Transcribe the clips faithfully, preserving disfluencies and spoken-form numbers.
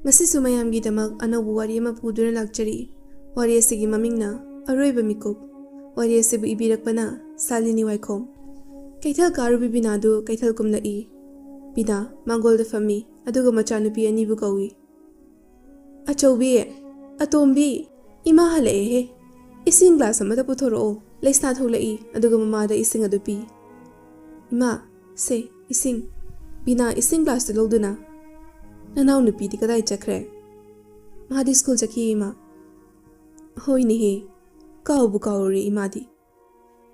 ꯉꯁꯤꯁꯨ ꯃꯌꯥꯝꯒꯤꯗꯃꯛ ꯑꯅꯧꯕ ꯋꯥꯔꯤ ꯑꯃ ꯄꯨꯗꯨꯅ ꯂꯥꯛꯆꯔꯤ꯫ ꯋꯥꯔꯤ ꯑꯁꯤꯒꯤ ꯃꯃꯤꯡꯅ ꯑꯔꯣꯏꯕ ꯃꯤꯀꯨꯞ꯫ ꯋꯥꯔꯤ ꯑꯁꯤꯕꯨ ꯏꯕꯤꯔꯛꯄꯅ ꯁꯥꯂꯤꯅꯤ ꯋꯥꯏꯈꯣꯝ꯫ ꯀꯩꯊꯦꯜ ꯀꯥꯔꯨꯕꯤ ꯕꯤꯅꯥꯗꯨ ꯀꯩꯊꯦꯜ ꯀꯨꯝꯂꯛꯏ꯫ ꯕꯤꯅꯥ ꯃꯥꯡꯒꯣꯜꯗ ꯐꯝꯃꯤ, ꯑꯗꯨꯒ ꯃꯆꯥꯅꯨꯄꯤ ꯑꯅꯤꯕꯨ ꯀꯧꯏ꯫ "ꯑꯆꯧꯕꯤ, ꯑꯇꯣꯝꯕꯤ, ꯏꯃꯥ ꯍꯜꯂꯛꯑꯦꯍꯦ꯫ ꯏꯁꯤꯡ ꯒ꯭ꯂꯥꯁ ꯑꯃꯗ ꯄꯨꯊꯣꯔꯛꯑꯣ꯫" ꯂꯩꯁꯅꯥ ꯊꯣꯛꯂꯛꯏ, ꯑꯗꯨꯒ ꯃꯃꯥꯗ ꯏꯁꯤꯡ ꯑꯗꯨ ꯄꯤ꯫ "ꯏꯃꯥ, ꯁꯦ, ꯏꯁꯤꯡ꯫" ꯕꯤꯅꯥ ꯏꯁꯤꯡ ꯒ꯭ꯂꯥꯁꯇꯨ ꯂꯧꯗꯨꯅ, "ꯅꯅꯥꯎ ꯅꯨꯄꯤꯗꯤ ꯀꯗꯥꯏ ꯆꯠꯈ꯭ꯔꯦ?" "ꯃꯥꯗꯤ ꯁ꯭ꯀꯨꯜ ꯆꯠꯈꯤ, ꯏꯃꯥ꯫" "ꯍꯣꯏꯅꯦꯍꯦ, ꯀꯥꯎꯕꯨ ꯀꯥꯎꯔꯨꯔꯦ ꯏꯃꯥꯗꯤ꯫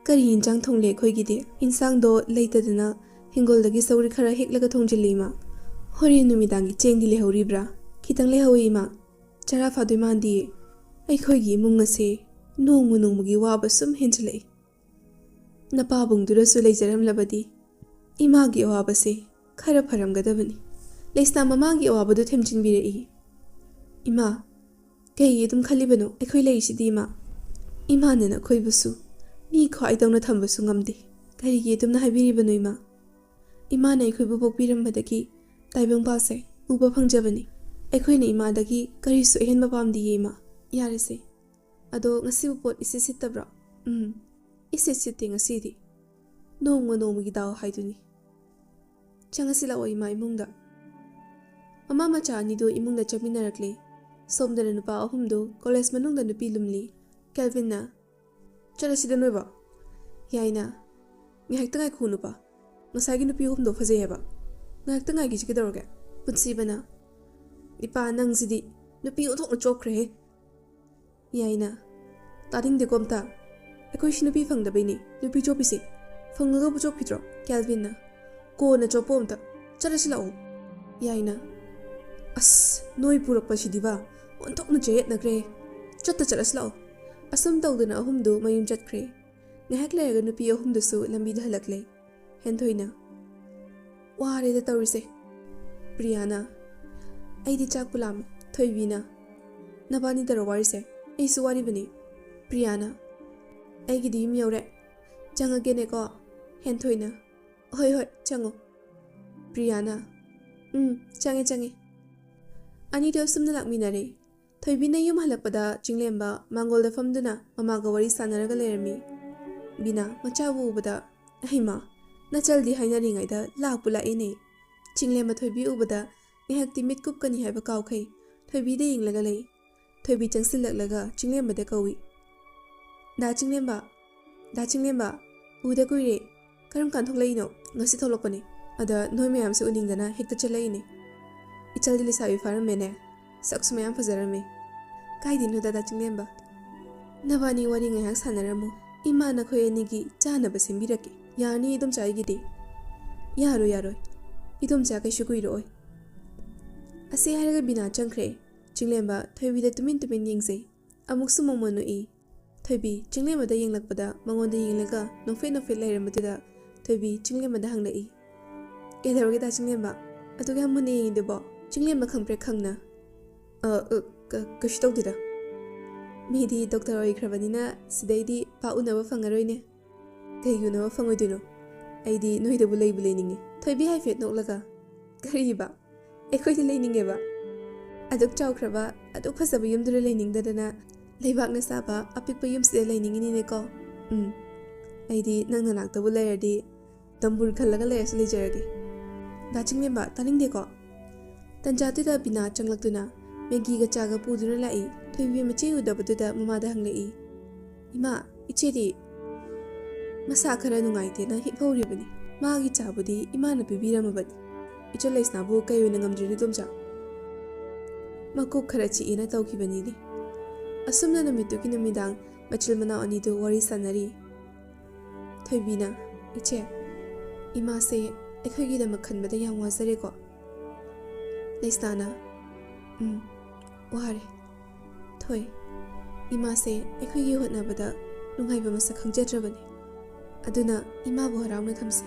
ꯀꯔꯤ ꯏꯟꯁꯥꯡ ꯊꯣꯡꯂꯦ ꯑꯩꯈꯣꯏꯒꯤꯗꯤ?" "ꯏꯟꯁꯥꯡꯗꯣ ꯂꯩꯇꯗꯅ ꯍꯤꯡꯒꯣꯜꯗꯒꯤ ꯁꯧꯒ꯭ꯔꯤ ꯈꯔ ꯍꯦꯛꯂꯒ ꯊꯣꯡꯖꯤꯜꯂꯤ, ꯏꯃꯥ꯫" "ꯍꯣꯔꯦꯟ ꯅꯨꯃꯤꯗꯥꯡꯒꯤ ꯆꯦꯡꯗꯤ ꯂꯩꯍꯧꯔꯤꯕ꯭ꯔꯥ?" "ꯈꯤꯇꯪ ꯂꯩꯍꯧꯋꯤ, ꯏꯃꯥ꯫ ꯆꯔꯥ ꯐꯥꯗꯣꯏ ꯃꯥꯟꯗꯤꯌꯦ꯫ ꯑꯩꯈꯣꯏꯒꯤ ꯏꯃꯨꯡ ꯑꯁꯦ ꯅꯣꯡꯃ ꯅꯣꯡꯃꯒꯤ ꯋꯥꯕ ꯁꯨꯝ ꯍꯦꯟꯖꯤꯜꯂꯛꯏ꯫ ꯅꯄꯥꯕꯨꯡꯗꯨꯗꯁꯨ ꯂꯩꯖꯔꯝꯂꯕꯗꯤ ꯏꯃꯥꯒꯤ ꯑꯋꯥꯕꯁꯦ ꯈꯔ ꯐꯔꯝꯒꯗꯕꯅꯤ꯫" ꯂꯩꯁꯅꯥ ꯃꯃꯥꯒꯤ ꯑꯋꯥꯕꯗꯨ ꯊꯦꯝꯖꯤꯟꯕꯤꯔꯛꯏ꯫ "ꯏꯃꯥ, ꯀꯩꯒꯤ ꯑꯗꯨꯝ ꯈꯜꯂꯤꯕꯅꯣ? ꯑꯩꯈꯣꯏ ꯂꯩꯔꯤꯁꯤꯗꯤ, ꯏꯃꯥ꯫ ꯏꯃꯥꯅ ꯅꯈꯣꯏꯕꯨꯁꯨ ꯃꯤ ꯈ꯭ꯋꯥꯏꯗꯧꯅ ꯊꯝꯕꯁꯨ ꯉꯝꯗꯦ꯫ ꯀꯔꯤꯒꯤ ꯑꯗꯨꯝꯅ ꯍꯥꯏꯕꯤꯔꯤꯕꯅꯣ, ꯏꯃꯥ? ꯏꯃꯥꯅ ꯑꯩꯈꯣꯏꯕꯨ ꯄꯣꯛꯄꯤꯔꯝꯕꯗꯒꯤ ꯇꯥꯏꯕꯪꯄꯥꯁꯦ ꯎꯕ ꯐꯪꯖꯕꯅꯤ꯫ ꯑꯩꯈꯣꯏꯅ ꯏꯃꯥꯗꯒꯤ ꯀꯔꯤꯁꯨ ꯑꯍꯦꯟꯕ ꯄꯥꯝꯗꯤꯌꯦ, ꯏꯃꯥ꯫ ꯌꯥꯔꯦꯁꯦ꯫ ꯑꯗꯣ ꯉꯁꯤꯕꯨ ꯄꯣꯠ ꯏꯁꯤꯠ ꯁꯤꯠꯇꯕ꯭ꯔꯣ?" "ꯎꯝ, ꯏꯁꯤꯠ ꯁꯤꯠꯇꯦ ꯉꯁꯤꯗꯤ꯫ ꯅꯣꯡꯃ ꯅꯣꯡꯃꯒꯤ ꯗꯥꯎ ꯍꯥꯏꯗꯨꯅꯤ꯫ ꯆꯪꯉꯁꯤ ꯂꯥꯛꯑꯣ, ꯏꯃꯥ, ꯏꯃꯨꯡꯗ꯫" ꯃꯃꯥ ꯃꯆꯥ ꯑꯅꯤꯗꯨ ꯏꯃꯨꯡꯗ ꯆꯪꯃꯤꯟꯅꯔꯛꯂꯦ꯫ ꯁꯣꯝꯗꯅ ꯅꯨꯄꯥ ꯑꯍꯨꯝꯗꯨ ꯀꯣꯂꯦꯖ ꯃꯅꯨꯡꯗ ꯅꯨꯄꯤ ꯂꯨꯝꯂꯤ꯫ ꯀꯦꯜꯚꯤꯟꯅ, "ꯆꯠꯂꯁꯤꯗ ꯅꯣꯏꯕꯣ꯫" ꯌꯥꯏꯅ, "ꯉꯥꯏꯍꯥꯛꯇ ꯉꯥꯏꯈꯣ ꯅꯨꯄꯥ, ꯉꯁꯥꯏꯒꯤ ꯅꯨꯄꯤ ꯑꯍꯨꯝꯗꯣ ꯐꯖꯩ ꯍꯥꯏꯕ꯫ ꯉꯥꯏꯍꯥꯛꯇ ꯉꯥꯏꯈꯤꯁꯤ ꯀꯩꯗꯧꯔꯒꯦ?" ꯄꯨꯟꯁꯤꯕꯅ, "ꯏꯄꯥ ꯅꯪꯁꯤꯗꯤ ꯅꯨꯄꯤ ꯑꯣꯟꯊꯣꯛꯅ ꯆꯣꯞꯈ꯭ꯔꯦꯍꯦ꯫" ꯌꯥꯏꯅ, "ꯇꯥꯅꯤꯡꯗꯦꯀꯣ ꯑꯝꯇ꯫ ꯑꯩꯈꯣꯏꯁꯤ ꯅꯨꯄꯤ ꯐꯪꯗꯕꯩꯅꯤ ꯅꯨꯄꯤ ꯆꯣꯞꯄꯤꯁꯦ꯫ ꯐꯪꯉꯒꯕꯨ ꯆꯣꯞꯈꯤꯗ꯭ꯔꯣ?" ꯀꯦꯜꯚꯤꯟꯅ, "ꯀꯣꯟꯅ ꯆꯣꯞꯄꯣ ꯑꯝꯇ꯫ ꯆꯠꯂꯁꯤ ꯂꯥꯛꯑꯣ꯫" ꯌꯥꯏꯅ, "ꯑꯁ, ꯅꯣꯏ ꯄꯨꯔꯛꯄꯁꯤꯗꯤꯕ ꯑꯣꯟꯊꯣꯛꯅ ꯆꯌꯦꯠꯅꯈ꯭ꯔꯦ꯫ ꯆꯠꯇ ꯆꯠꯂꯁꯤ ꯂꯥꯛꯑꯣ꯫" ꯑꯁꯨꯝ ꯇꯧꯗꯅ ꯑꯍꯨꯝꯗꯨ ꯃꯌꯨꯝ ꯆꯠꯈ꯭ꯔꯦ꯫ ꯉꯥꯏꯍꯥꯛ ꯂꯩꯔꯒ ꯅꯨꯄꯤ ꯑꯍꯨꯝꯗꯨꯁꯨ ꯂꯝꯕꯤꯗ ꯍꯜꯂꯛꯂꯦ꯫ ꯍꯦꯟꯊꯣꯏꯅ, "ꯋꯥꯔꯦꯗ ꯇꯧꯔꯤꯁꯦ꯫" ꯄ꯭ꯔꯤꯌꯥꯅ, "ꯑꯩꯗꯤ ꯆꯥꯛꯄꯨ ꯂꯥꯝꯃꯦ꯫" ꯊꯣꯏꯕꯤꯅ, "ꯅꯕꯥꯅꯤꯗꯔꯣ ꯋꯥꯔꯤꯁꯦ? ꯑꯩꯁꯨ ꯋꯥꯔꯤꯕꯅꯤ꯫" ꯄ꯭ꯔꯤꯌꯥꯅ, "ꯑꯩꯒꯤꯗꯤ ꯌꯨꯝ ꯌꯧꯔꯦ꯫ ꯆꯪꯉꯒꯦꯅꯦꯀꯣ꯫" ꯍꯦꯟꯊꯣꯏꯅ, "ꯍꯣꯏ, ꯍꯣꯏ, ꯆꯪꯉꯣ꯫" ꯄ꯭ꯔꯤꯌꯥꯅ, "ꯎꯝ, ꯆꯪꯉꯦ, ꯆꯪꯉꯦ꯫" ꯑꯅꯤꯗꯨ ꯑꯁꯨꯝꯅ ꯂꯥꯛꯃꯤꯟꯅꯔꯦ꯫ ꯊꯣꯏꯕꯤꯅ ꯌꯨꯝ ꯍꯜꯂꯛꯄꯗ ꯆꯤꯡꯂꯦꯝꯕ ꯃꯥꯡꯒꯣꯜꯗ ꯐꯝꯗꯨꯅ ꯃꯃꯥꯒ ꯋꯥꯔꯤ ꯁꯥꯟꯅꯔꯒ ꯂꯩꯔꯝꯃꯤ꯫ ꯕꯤꯅꯥ ꯃꯆꯥꯕꯨ ꯎꯕꯗ, "ꯍꯩꯃꯥ, ꯅꯆꯜꯗꯤ ꯍꯥꯏꯅꯔꯤꯉꯩꯗ ꯂꯥꯛꯄꯨ ꯂꯥꯛꯑꯦꯅꯦ!" ꯆꯤꯡꯂꯦꯝꯕ ꯊꯣꯏꯕꯤ ꯎꯕꯗ ꯉꯥꯏꯍꯥꯛꯇꯤ ꯃꯤꯠ ꯀꯨꯞꯀꯅꯤ ꯍꯥꯏꯕ ꯀꯥꯎꯈꯩ ꯊꯣꯏꯕꯤꯗ ꯌꯦꯡꯂꯒ ꯂꯩ꯫ ꯊꯣꯏꯕꯤ ꯆꯪꯁꯤꯜꯂꯛꯂꯒ ꯆꯤꯡꯂꯦꯝꯕꯗ ꯀꯧꯏ, "ꯗꯥ ꯆꯤꯡꯂꯦꯝꯕ, ꯗꯥ ꯆꯤꯡꯂꯦꯝꯕ, ꯎꯗ ꯀꯨꯏꯔꯦ꯫ ꯀꯔꯝ ꯀꯥꯟ ꯊꯣꯛꯂꯛꯏꯅꯣ?" "ꯉꯁꯤ ꯊꯣꯛꯂꯛꯄꯅꯦ꯫ ꯑꯗ ꯅꯣꯏ ꯃꯌꯥꯝꯁꯦ ꯎꯅꯤꯡꯗꯅ ꯍꯦꯛꯇ ꯆꯠꯂꯛꯏꯅꯦ꯫ ꯏꯆꯜꯗꯤ ꯂꯩꯁꯥꯕꯤ ꯐꯥꯔꯝꯃꯦꯅꯦ꯫ ꯁꯛꯁꯨ ꯃꯌꯥꯝ ꯐꯖꯔꯝꯃꯦ꯫" "ꯀꯥꯏꯗꯦꯅꯣ ꯗꯥ ꯆꯤꯡꯂꯦꯝꯕ꯫ ꯅꯕꯥꯅꯤ ꯋꯥꯔꯤ ꯉꯥꯏꯍꯥꯛ ꯁꯥꯟꯅꯔꯝꯃꯣ꯫ ꯏꯃꯥ ꯅꯈꯣꯏ ꯑꯅꯤꯒꯤ ꯆꯥꯅꯕ ꯁꯦꯝꯕꯤꯔꯛꯀꯦ꯫ ꯌꯥꯔꯅꯤ ꯏꯗꯣꯝꯆꯥ ꯑꯩꯒꯤꯗꯤ꯫ ꯌꯥꯔꯣꯏ, ꯌꯥꯔꯣꯏ꯫ ꯏꯗꯣꯝꯆꯥ ꯀꯩꯁꯨ ꯀꯨꯏꯔꯛꯑꯣꯏ꯫" ꯑꯁꯤ ꯍꯥꯏꯔꯒ ꯕꯤꯅꯥ ꯆꯪꯈ꯭ꯔꯦ꯫ ꯆꯤꯡꯂꯦꯝꯕ ꯊꯣꯏꯕꯤꯗ ꯇꯨꯃꯤꯟ ꯇꯨꯃꯤꯟ ꯌꯦꯡꯖꯩ꯫ ꯑꯃꯨꯛꯁꯨ ꯃꯣꯃꯣꯟ ꯅꯣꯛꯏ꯫ ꯊꯣꯏꯕꯤ ꯆꯤꯡꯂꯦꯝꯕꯗ ꯌꯦꯡꯂꯛꯄꯗ ꯃꯉꯣꯟꯗ ꯌꯦꯡꯂꯒ ꯅꯣꯛꯐꯦꯠ ꯅꯣꯛꯐꯦꯠ ꯂꯩꯔꯝꯕꯗꯨꯗ ꯊꯣꯏꯕꯤ ꯆꯤꯡꯂꯦꯝꯕꯗ ꯍꯪꯂꯛꯏ, "ꯀꯩꯗꯧꯔꯒꯦ ꯗꯥ ꯆꯤꯡꯂꯦꯝꯕ? ꯑꯗꯨꯛ ꯌꯥꯝ ꯃꯨꯟꯅ ꯌꯦꯡꯉꯤꯗꯨꯕꯣ?" ꯆꯤꯡꯂꯦꯝꯕ ꯈꯪꯄ꯭ꯔꯦꯛ ꯈꯪꯅ, "ꯑ, ꯑ, ꯀ-, ꯀꯩꯁꯨ ꯇꯧꯗꯦꯗ꯫ ꯃꯤꯗꯤ ꯗꯣꯛꯇꯔ ꯑꯣꯏꯈ꯭ꯔꯕꯅꯤꯅ ꯁꯤꯗꯩꯗꯤ ꯄꯥꯛ ꯎꯅꯕ ꯐꯪꯉꯔꯣꯏꯅꯦ꯫" "ꯀꯩꯒꯤ ꯎꯅꯕ ꯐꯪꯉꯣꯏꯗꯣꯏꯅꯣ? ꯑꯩꯗꯤ ꯅꯣꯏꯗꯕꯨ ꯂꯩꯕꯨ ꯂꯩꯅꯤꯡꯉꯤ꯫" ꯊꯣꯏꯕꯤ ꯍꯥꯏꯐꯦꯠ ꯅꯣꯛꯂꯒ, "ꯀꯔꯤꯕ? ꯑꯩꯈꯣꯏꯗꯤ ꯂꯩꯅꯤꯡꯉꯦꯕ꯫ ꯑꯗꯨꯛ ꯆꯥꯎꯈ꯭ꯔꯕ, ꯑꯗꯨꯛ ꯐꯖꯕ ꯌꯨꯝꯗꯨꯗ ꯂꯩꯅꯤꯡꯗꯗꯅ ꯂꯩꯕꯥꯛꯅ ꯁꯥꯕ ꯑꯄꯤꯛꯄ ꯌꯨꯝꯁꯤꯗ ꯂꯩꯅꯤꯡꯉꯤꯅꯤꯅꯦꯀꯣ꯫ ꯎꯝ, ꯑꯩꯗꯤ ꯅꯪ ꯅꯅꯥꯛꯇꯕꯨ ꯂꯩꯔꯗꯤ ꯗꯝꯕꯨꯔ ꯈꯜꯂꯒ ꯂꯩꯔꯁꯨ ꯂꯩꯖꯔꯒꯦ꯫" "ꯗꯥ ꯆꯤꯡꯂꯦꯝꯕ, ꯇꯥꯅꯤꯡꯗꯦꯀꯣ꯫" ꯇꯟꯖꯥꯗꯨꯗ ꯕꯤꯅꯥ ꯆꯪꯂꯛꯇꯨꯅ ꯃꯦꯒꯤꯒ ꯆꯥꯒ ꯄꯨꯗꯨꯅ ꯂꯥꯛꯏ꯫ ꯊꯣꯏꯕꯤ ꯃꯆꯦ ꯎꯗꯕꯗꯨꯗ ꯃꯃꯥꯗ ꯍꯪꯂꯛꯏ, "ꯏꯃꯥ, ꯏꯆꯦꯗꯤ?" "ꯃꯁꯥ ꯈꯔ ꯅꯨꯡꯉꯥꯏꯇꯦꯅ ꯍꯤꯞꯍꯧꯔꯤꯕꯅꯤ꯫ ꯃꯥꯒꯤ ꯆꯥꯕꯨꯗꯤ ꯏꯃꯥꯅ ꯄꯤꯕꯤꯔꯝꯃꯕꯅꯤ꯫ ꯏꯆꯜ ꯂꯩꯁꯅꯥꯕꯨ ꯀꯩ ꯑꯣꯏꯅ ꯉꯝꯗ꯭ꯔꯤꯅꯣ ꯏꯗꯣꯝꯆꯥ?" "ꯃꯀꯣꯛ ꯈꯔ ꯆꯤꯛꯑꯦꯅ ꯇꯧꯈꯤꯕꯅꯤꯅꯦ꯫" ꯑꯁꯨꯝꯅ ꯅꯨꯃꯤꯠꯇꯨꯒꯤ ꯅꯨꯃꯤꯗꯥꯡ ꯃꯆꯤꯜ ꯃꯅꯥꯎ ꯑꯅꯤꯗꯨ ꯋꯥꯔꯤ ꯁꯥꯟꯅꯔꯤ꯫ ꯊꯣꯏꯕꯤꯅ, "ꯏꯆꯦ, ꯏꯃꯥꯁꯦ ꯑꯩꯈꯣꯏꯒꯤꯗꯃꯛ ꯈꯟꯕꯗ ꯌꯥꯝ ꯋꯥꯖꯔꯦꯀꯣ꯫" ꯂꯩꯁꯅꯥꯅ, "ꯎꯝ, ꯋꯥꯔꯦ꯫ ꯊꯣꯏ, ꯏꯃꯥꯁꯦ ꯑꯩꯈꯣꯏꯒꯤ ꯍꯣꯠꯅꯕꯗ ꯅꯨꯡꯉꯥꯏꯕ ꯃꯁꯛ ꯈꯪꯖꯗ꯭ꯔꯕꯅꯤ꯫ ꯑꯗꯨꯅ ꯏꯃꯥꯕꯨ ꯍꯔꯥꯎꯅ ꯊꯝꯁꯤ꯫"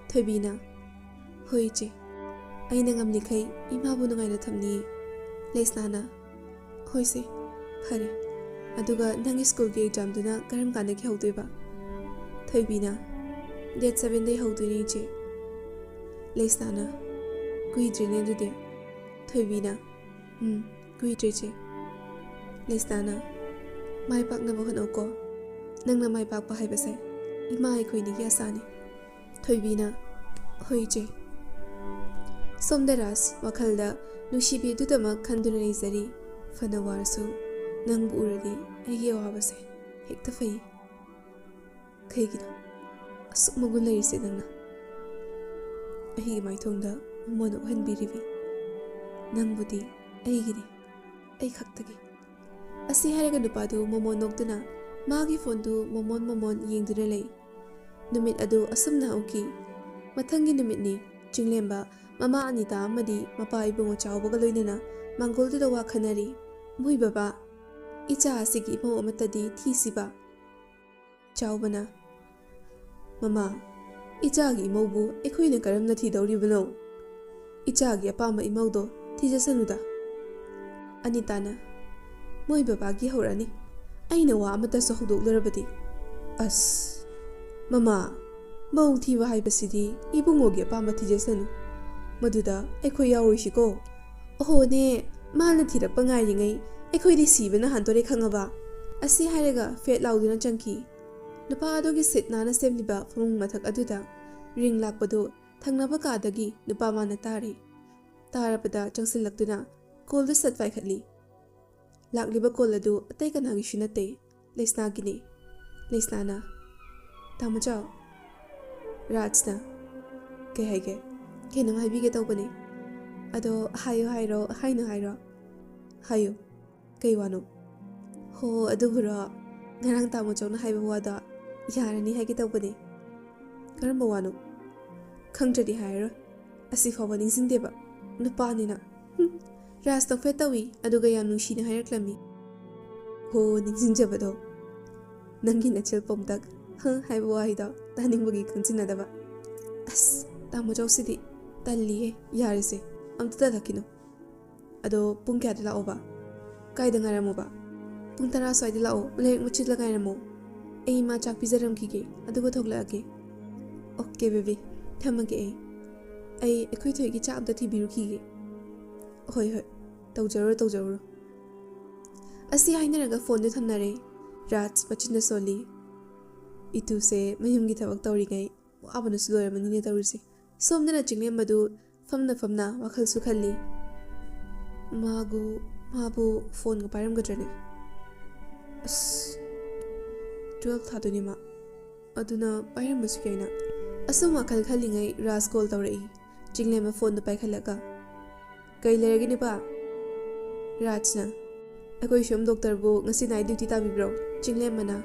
ꯊꯣꯏꯕꯤꯅ, "ꯍꯣꯏ ꯏꯆꯦ, ꯑꯩꯅ ꯉꯝꯂꯤꯈꯩ ꯏꯃꯥꯕꯨ ꯅꯨꯡꯉꯥꯏꯅ ꯊꯝꯅꯤꯌꯦ꯫" ꯂꯩꯁꯅꯥꯅ, "ꯍꯣꯏꯁꯦ, ꯐꯔꯦ꯫ ꯑꯗꯨꯒ ꯅꯪꯒꯤ ꯁ꯭ꯀꯨꯜꯒꯤ ꯑꯦꯛꯖꯥꯝꯗꯨꯅ ꯀꯔꯝ ꯀꯥꯟꯗꯒꯤ ꯍꯧꯗꯣꯏꯕ?" ꯊꯣꯏꯕꯤꯅ, "ꯗꯦꯠ ꯁꯕꯦꯟꯗꯒꯤ ꯍꯧꯗꯣꯏꯅꯦ ꯏꯆꯦ꯫" ꯂꯩꯁꯅꯥꯅ, "ꯀꯨꯏꯗ꯭ꯔꯦꯅꯦ ꯑꯗꯨꯗꯤ꯫ ꯊꯣꯏꯕꯤꯅ, "ꯎꯝ, ꯀꯨꯏꯗ꯭ꯔꯦ ꯆꯦ꯫" ꯂꯩꯁꯅꯥꯅ, "ꯃꯥꯏ ꯄꯥꯛꯅꯕ ꯍꯣꯠꯅꯧꯀꯣ꯫ ꯅꯪꯅ ꯃꯥꯏ ꯄꯥꯛꯄ ꯍꯥꯏꯕꯁꯦ ꯏꯃꯥ ꯑꯩꯈꯣꯏꯅꯤꯒꯤ ꯑꯁꯥꯅꯤ꯫" ꯊꯣꯏꯕꯤꯅ, "ꯍꯣꯏ ꯏꯆꯦ꯫" ꯁꯣꯝꯗ ꯔꯥꯖ ꯋꯥꯈꯜꯗ ꯅꯨꯡꯁꯤꯕꯤ ꯑꯗꯨꯗꯃꯛ ꯈꯟꯗꯨꯅ ꯂꯩꯖꯔꯤ꯫ "ꯐꯅ ꯋꯥꯔꯁꯨ ꯅꯪꯕꯨ ꯎꯔꯗꯤ ꯑꯩꯒꯤ ꯑꯋꯥꯕꯁꯦ ꯍꯦꯛꯇ ꯐꯩ꯫" "ꯀꯩꯒꯤꯅꯣ ꯑꯁꯨꯛ ꯃꯒꯨꯟ ꯂꯩꯔꯤꯁꯦ ꯅꯪꯅ? ꯑꯩꯒꯤ ꯃꯥꯏꯊꯣꯡꯗ ꯃꯃꯣꯟ ꯎꯍꯟꯕꯤꯔꯤꯕꯤ ꯅꯪꯕꯨꯗꯤ ꯑꯩꯒꯤꯅꯤ, ꯑꯩ ꯈꯛꯇꯒꯤ꯫" ꯑꯁꯤ ꯍꯥꯏꯔꯒ ꯅꯨꯄꯥꯗꯨ ꯃꯃꯣꯟ ꯅꯣꯛꯇꯨꯅ ꯃꯥꯒꯤ ꯐꯣꯟꯗꯨ ꯃꯃꯣꯟ ꯃꯃꯣꯟ ꯌꯦꯡꯗꯨꯅ ꯂꯩ꯫ ꯅꯨꯃꯤꯠ ꯑꯗꯨ ꯑꯁꯨꯝꯅ ꯍꯧꯈꯤ꯫ ꯃꯊꯪꯒꯤ ꯅꯨꯃꯤꯠꯅꯤ꯫ ꯆꯤꯡꯂꯦꯝꯕ, ꯃꯃꯥ ꯑꯅꯤꯇꯥ ꯑꯃꯗꯤ ꯃꯄꯥ ꯏꯕꯨꯡꯉꯣ ꯆꯥꯎꯕꯒ ꯂꯣꯏꯅꯅ ꯃꯥꯡꯒꯣꯜꯗꯨꯗ ꯋꯥ ꯈꯟꯅꯔꯤ꯫ "ꯃꯣꯏ ꯕꯕꯥ, ꯏꯆꯥ ꯑꯁꯤꯒꯤ ꯏꯃꯧ ꯑꯃꯠꯇꯗꯤ ꯊꯤꯁꯤꯕ?" ꯆꯥꯎꯕꯅ, "ꯃꯃꯥ, ꯏꯆꯥꯒꯤ ꯏꯃꯧꯕꯨ ꯑꯩꯈꯣꯏꯅ ꯀꯔꯝꯅ ꯊꯤꯗꯧꯔꯤꯕꯅꯣ? ꯏꯆꯥꯒꯤ ꯑꯄꯥꯝꯕ ꯏꯃꯧꯗꯣ ꯊꯤꯖꯁꯅꯨꯗ꯫" ꯑꯅꯤꯇꯥꯅ, "ꯃꯣꯏ ꯕꯕꯥꯒꯤ ꯍꯧꯔꯛꯑꯅꯤ꯫ ꯑꯩꯅ ꯋꯥ ꯑꯃꯠꯇꯁꯨ ꯍꯧꯗꯣꯛꯂꯨꯔꯕꯗꯤ꯫" "ꯑꯁ, ꯃꯃꯥ, ꯃꯧ ꯊꯤꯕ ꯍꯥꯏꯕꯁꯤꯗꯤ ꯏꯕꯨꯡꯉꯣꯒꯤ ꯑꯄꯥꯝꯕ ꯊꯤꯖꯁꯅꯨ꯫ ꯃꯗꯨꯗ ꯑꯩꯈꯣꯏ ꯌꯥꯎꯔꯣꯏꯁꯤꯀꯣ꯫ ꯑꯣꯍꯣꯅꯦ, ꯃꯥꯅ ꯊꯤꯔꯛꯄ ꯉꯥꯏꯔꯤꯉꯩ ꯑꯩꯈꯣꯏꯗꯤ ꯁꯤꯕꯅ ꯍꯥꯟꯗꯣꯔꯦ ꯈꯪꯉꯕ?" ꯑꯁꯤ ꯍꯥꯏꯔꯒ ꯐꯦꯠ ꯂꯥꯎꯗꯨꯅ ꯆꯪꯈꯤ꯫ ꯅꯨꯄꯥ ꯑꯗꯨꯒꯤ ꯁꯤꯠ ꯅꯥꯟꯅ ꯁꯦꯝꯂꯤꯕ ꯐꯃꯨꯡ ꯃꯊꯛ ꯑꯗꯨꯗ ꯔꯤꯡ ꯂꯥꯛꯄꯗꯨ ꯊꯪꯅꯕ ꯀꯥꯗꯒꯤ ꯅꯨꯄꯥ ꯑꯃꯅ ꯇꯥꯔꯤ꯫ ꯇꯥꯔꯕꯗ ꯆꯪꯁꯤꯜꯂꯛꯇꯨꯅ ꯀꯣꯜꯗꯨ ꯁꯠ ꯄꯥꯏꯈꯠꯂꯤ꯫ ꯂꯥꯛꯂꯤꯕ ꯀꯣꯜ ꯑꯗꯨ ꯑꯇꯩ ꯀꯅꯥꯒꯤꯁꯨ ꯅꯠꯇꯦ, ꯂꯩꯁꯅꯥꯒꯤꯅꯤ꯫ ꯂꯩꯁꯅꯥꯅ, "ꯇꯥꯃꯣ ꯆꯥꯎ꯫" ꯔꯥꯖꯅ, "ꯀꯩ ꯍꯥꯏꯒꯦ?" "ꯀꯩꯅꯣꯝ ꯍꯥꯏꯕꯤꯒꯦ ꯇꯧꯕꯅꯦ꯫" "ꯑꯗꯣ ꯍꯥꯏꯌꯨ ꯍꯥꯏꯔꯣ, ꯍꯥꯏꯅꯨ ꯍꯥꯏꯔꯣ?" "ꯍꯥꯏꯌꯨ꯫ ꯀꯩ ꯋꯥꯅꯣ?" "ꯍꯣ, ꯑꯗꯨꯕꯨꯔꯣ, ꯉꯔꯥꯡ ꯇꯥꯃꯣ ꯆꯧꯅ ꯍꯥꯏꯕ ꯋꯥꯗꯣ ꯌꯥꯔꯅꯤ ꯍꯥꯏꯒꯦ ꯇꯧꯕꯅꯦ꯫" "ꯀꯔꯝꯕ ꯋꯥꯅꯣ?" "ꯈꯪꯗ꯭ꯔꯗꯤ ꯍꯥꯏꯔꯔꯣꯏ꯫ ꯑꯁꯤ ꯐꯥꯎꯕ ꯅꯤꯡꯁꯤꯡꯗꯦꯕ꯫ ꯅꯨꯄꯥꯅꯤꯅ꯫ ꯍꯨꯝ, ꯔꯥꯖ ꯇꯧꯐꯦꯠ ꯇꯧꯏ, ꯑꯗꯨꯒ ꯌꯥꯝ ꯅꯨꯡꯁꯤꯅ ꯍꯥꯏꯔꯛꯂꯝꯃꯤ꯫ ꯍꯣ, ꯅꯤꯡꯁꯤꯡꯖꯕꯗꯣ꯫ ꯅꯪꯒꯤ ꯅꯆꯤꯜ ꯄꯣꯝꯇꯛ ꯍ ꯍꯥꯏꯕ ꯋꯥꯍꯩꯗꯣ ꯇꯥꯅꯤꯡꯕꯒꯤ ꯈꯪꯖꯤꯟꯅꯗꯕ꯫ ꯑꯁ, ꯇꯥꯃꯣ ꯆꯧꯁꯤꯗꯤ ꯇꯜꯂꯤꯍꯦ꯫ ꯌꯥꯔꯦꯁꯦ, ꯑꯝꯇ ꯇꯜꯂꯛꯈꯤꯅꯨ꯫ ꯑꯗꯣ ꯄꯨꯡ ꯀꯌꯥꯗ ꯂꯥꯛꯑꯣꯕ? ꯀꯥꯏꯗ ꯉꯥꯏꯔꯝꯃꯣꯕ? ꯄꯨꯡ ꯇꯔꯥ ꯁ꯭ꯋꯥꯏꯗ ꯂꯥꯛꯑꯣ, ꯂꯩꯔꯛ ꯃꯆꯤꯟꯗ ꯉꯥꯏꯔꯝꯃꯣ꯫ ꯑꯩ ꯏꯃꯥ ꯆꯥꯛ ꯄꯤꯖꯔꯝꯈꯤꯒꯦ, ꯑꯗꯨꯒ ꯊꯣꯛꯂꯛꯑꯒꯦ꯫ ꯑꯣꯀꯦ ꯕꯦꯕꯤ, ꯊꯝꯃꯒꯦ ꯑꯩ꯫ ꯑꯩ ꯑꯩꯈꯣꯏ ꯊꯣꯏꯒꯤ ꯆꯥꯛ ꯑꯝꯇ ꯊꯤꯕꯤꯔꯨꯈꯤꯒꯦ꯫ "ꯍꯣꯏ, ꯍꯣꯏ, ꯇꯧꯖꯔꯨꯔꯣ, ꯇꯧꯖꯔꯨꯔꯣ"꯫ ꯑꯁꯤ ꯍꯥꯏꯅꯔꯒ ꯐꯣꯟꯗꯨ ꯊꯝꯅꯔꯦ꯫ ꯔꯥꯖ ꯃꯆꯤꯟꯅ ꯁꯣꯜꯂꯤ꯫ ꯏꯇꯨꯁꯦ ꯃꯌꯨꯝꯒꯤ ꯊꯕꯛ ꯇꯧꯔꯤꯉꯩ ꯋꯥꯕꯅꯁꯨ ꯂꯣꯏꯔꯝꯃꯅꯤꯅꯦ ꯇꯧꯔꯤꯁꯦ꯫ ꯁꯣꯝꯗꯅ ꯆꯤꯡꯂꯦꯝꯕꯗꯨ ꯐꯝꯅ ꯐꯝꯅ ꯋꯥꯈꯜꯁꯨ ꯈꯜꯂꯤ꯫ ꯃꯥꯕꯨ, ꯃꯥꯕꯨ ꯐꯣꯟꯒ ꯄꯥꯏꯔꯝꯒꯗ꯭ꯔꯅꯦ? ꯑꯁ, ꯇꯨꯋꯦꯜꯐ ꯊꯥꯗꯣꯏꯅꯦ ꯃꯥ꯫ ꯑꯗꯨꯅ ꯄꯥꯏꯔꯝꯕꯁꯨ ꯌꯥꯏꯅ꯫ ꯑꯁꯨꯝ ꯋꯥꯈꯜ ꯈꯜꯂꯤꯉꯩ ꯔꯥꯖ ꯀꯣꯜ ꯇꯧꯔꯛꯏ꯫ ꯆꯤꯡꯂꯦꯝꯕ ꯐꯣꯟꯗꯨ ꯄꯥꯏꯈꯠꯂꯒ, "ꯀꯩ ꯂꯩꯔꯒꯦ ꯅꯨꯄꯥ?" ꯔꯥꯖꯅ, "ꯑꯩꯈꯣꯏ ꯁꯣꯝ ꯗꯣꯛꯇꯔꯕꯨ ꯉꯁꯤ ꯅꯥꯏꯠ ꯗ꯭ꯌꯨꯇꯤ ꯇꯥꯕꯤꯕ꯭ꯔꯣ?" ꯆꯤꯡꯂꯦꯝꯕꯅ,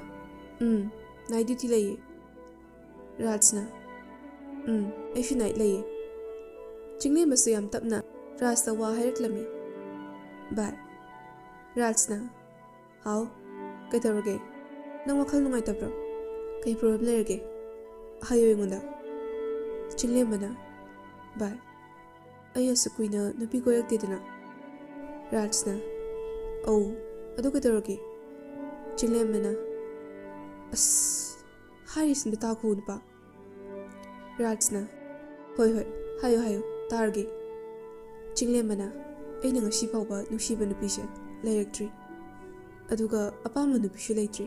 "ꯎꯝ, ꯅꯥꯏꯠ ꯗ꯭ꯌꯨꯇꯤ ꯂꯩꯌꯦ"꯫ ꯔꯥꯖꯅ, "ꯎꯝ, ꯑꯩꯁꯨ ꯅꯥꯏꯠ ꯂꯩꯌꯦ"꯫ ꯆꯤꯡꯂꯦꯝꯕꯁꯨ ꯌꯥꯝ ꯇꯞꯅ ꯔꯥꯖꯇ ꯋꯥ ꯍꯥꯏꯔꯛꯂꯝꯃꯤ꯫ "ꯕꯥꯏ"꯫ ꯔꯥꯖꯅ, "ꯍꯥꯎ, ꯀꯩꯗꯧꯔꯒꯦ? ꯅꯪ ꯋꯥꯈꯜ ꯅꯨꯡꯉꯥꯏꯇꯕ꯭ꯔꯣ? ꯀꯩ ꯄ꯭ꯔꯣꯕ꯭ꯂꯦꯝ ꯂꯩꯔꯒꯦ? ꯍꯥꯏꯌꯨ ꯑꯩꯉꯣꯟꯗ"꯫ ꯆꯤꯡꯂꯦꯝꯕꯅ, "ꯕꯥꯏ, ꯑꯩ ꯑꯁꯨꯛ ꯀꯨꯏꯅ ꯅꯨꯄꯤ ꯀꯣꯏꯔꯛꯇꯦꯗꯅ"꯫ ꯔꯥꯖꯅ, "ꯑꯧ, ꯑꯗꯨ ꯀꯩꯗꯧꯔꯒꯦ?" ꯆꯤꯡꯂꯦꯝꯕꯅ, "ꯑꯁ, ꯍꯥꯏꯔꯤꯁꯤꯡꯗꯣ ꯇꯥꯈꯣ ꯅꯨꯄꯥ"꯫ ꯔꯥꯖꯅ, "ꯍꯣꯏ, ꯍꯣꯏ, ꯍꯥꯏꯌꯨ, ꯍꯥꯏꯌꯨ, ꯇꯥꯔꯒꯦ"꯫ ꯆꯤꯡꯂꯦꯝꯕꯅ, "ꯑꯩꯅ ꯉꯁꯤ ꯐꯥꯎꯕ ꯅꯨꯡꯁꯤꯕ ꯅꯨꯄꯤꯁꯦ ꯂꯩꯔꯛꯇ꯭ꯔꯤ, ꯑꯗꯨꯒ ꯑꯄꯥꯝꯕ ꯅꯨꯄꯤꯁꯨ ꯂꯩꯇ꯭ꯔꯤ꯫